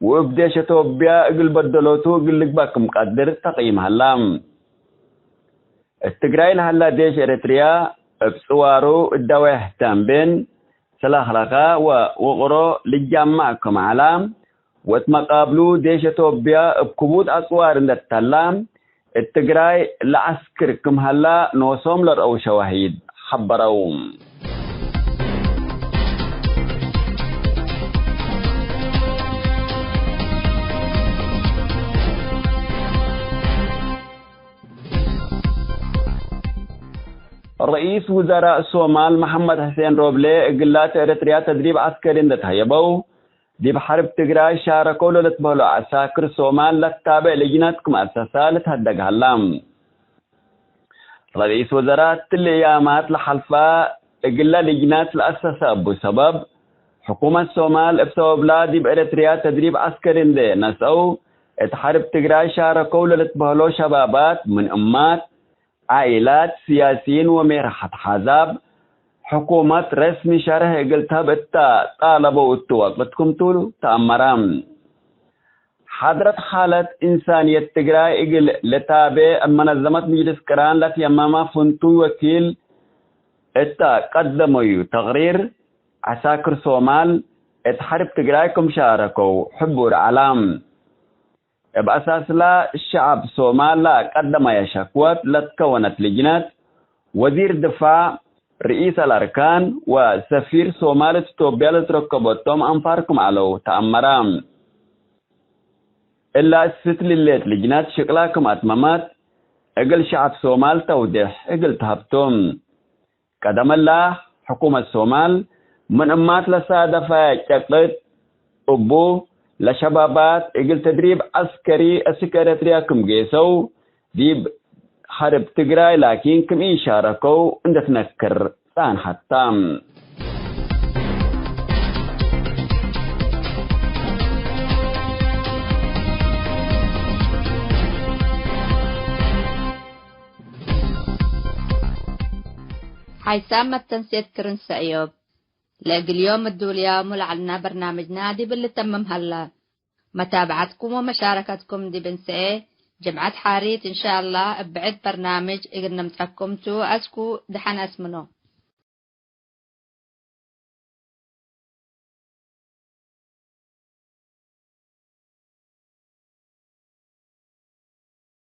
ወእብ ዴሽ አቶብያ እግል በደሎቱ እግል ልግበእ ክም ቀድር ተቅይም ሀላ። እት ትግራይ ለሀላ ዴሽ ኤረትርያ እብ ጽዋሩ እዳዌሕ፣ ተምቤን፣ ሰላክላካ ወውቅሮ ልጃማዕ ክም ዐላ፣ ወእት መቃብሉ ዴሽ አቶብያ እብ ክቡድ አጽዋር እንዴ ተላ፣ እት ትግራይ ለዐስክር ክም ሀላ ኖሶም ለርአው ሸዋሂድ ሐበረው። ረኢስ ውዘራእ ሶማል መሐመድ ሕሴን ሮብሌ፣ እግላት ኤረትርያ ተድሪብ ዐስከሪ እንዴ ተሀየበው፣ ዲብ ሐርብ ትግራይ ሻረከው ለልትበህሎ ዐሳክር ሶማል ለታብዕ ልጅነት ክም አሰሳ ልትሀደግ ሀላ። ረኢስ ወዘራእ እትሊ እያማት ለሐልፋ እግለ ልጅነት ለአሰሰ እቡ ሰበብ፣ ሕኩመት ሶማል እብ ሰበብላ ዲብ ኤረትርያ ተድሪብ ዐስከሪ እንዴ ነስአው፣ እት ሐርብ ትግራይ ሻረከው ለልትበህሎ ሸባባት ምን እማት፣ ዓኢላት፣ ስያስይን ወሜርሐት ሓዛብ፣ ሕኩመት ረስሚ ሸርሕ እግል ተህብ እተ ጣለበው እቱ ወቅት ክምቱ ተአመረ። ሓድረት ሓለት እንሳንየት ትግራይ እግል ልታቤ እብ መነዘመት ምጅልስ ቅራን ለትየመመ ፍንቱይ ወኪል እተ ቀደመዩ ተቅሪር፣ ዐሳክር ሶማል እት ሐርብ ትግራይ ክም ሻረከው ሕቡር ዐላ። እብ አሳስላ ሸዐብ ሶማል ለቀደመየ ሸክወት ለትከወነት ልጅነት፣ ወዚር ድፋዕ፣ ርኢስ አልአርካን ወሰፊር ሶማል እት ኢትዮጵያ ለትረከቦቶም አንፋር ክም ዐለው ተአመረ። እላ እስት ልሌት ልጅነት ሽቅላ ክም አትመመት፣ እግል ሸዐብ ሶማል ተውዴሕ እግል ተሀብቶም። ቀደመላ፣ ሕኩመት ሶማል ምን እማት ለሳደፈ ጨቅጥ እቡ፣ ለሸባባት እግል ተድሪብ ዐስከሪ አስክ ኤረትርያ ክም ጌሰው፣ ዲብ ሐርብ ትግራይ ላኪን ክም ኢሻረከው እንዴ ትነክር ጸንሐት ተ። ሓይሳም መተንሴት ክርን ሰእዮብ። ለእግል ዮም እዱልያሙ ለዐልና በርናምጅና ዲብ ልተምም ሀላ። መታብዐትኩም ወመሻረከትኩም ዲብ እንሰኤ ጅምዐት ሓሪት እንሻአላህ እብ ብዕድ በርናምጅ እግል ንምጸኩም ቱ። አስኩ ደሐን አስምኖ።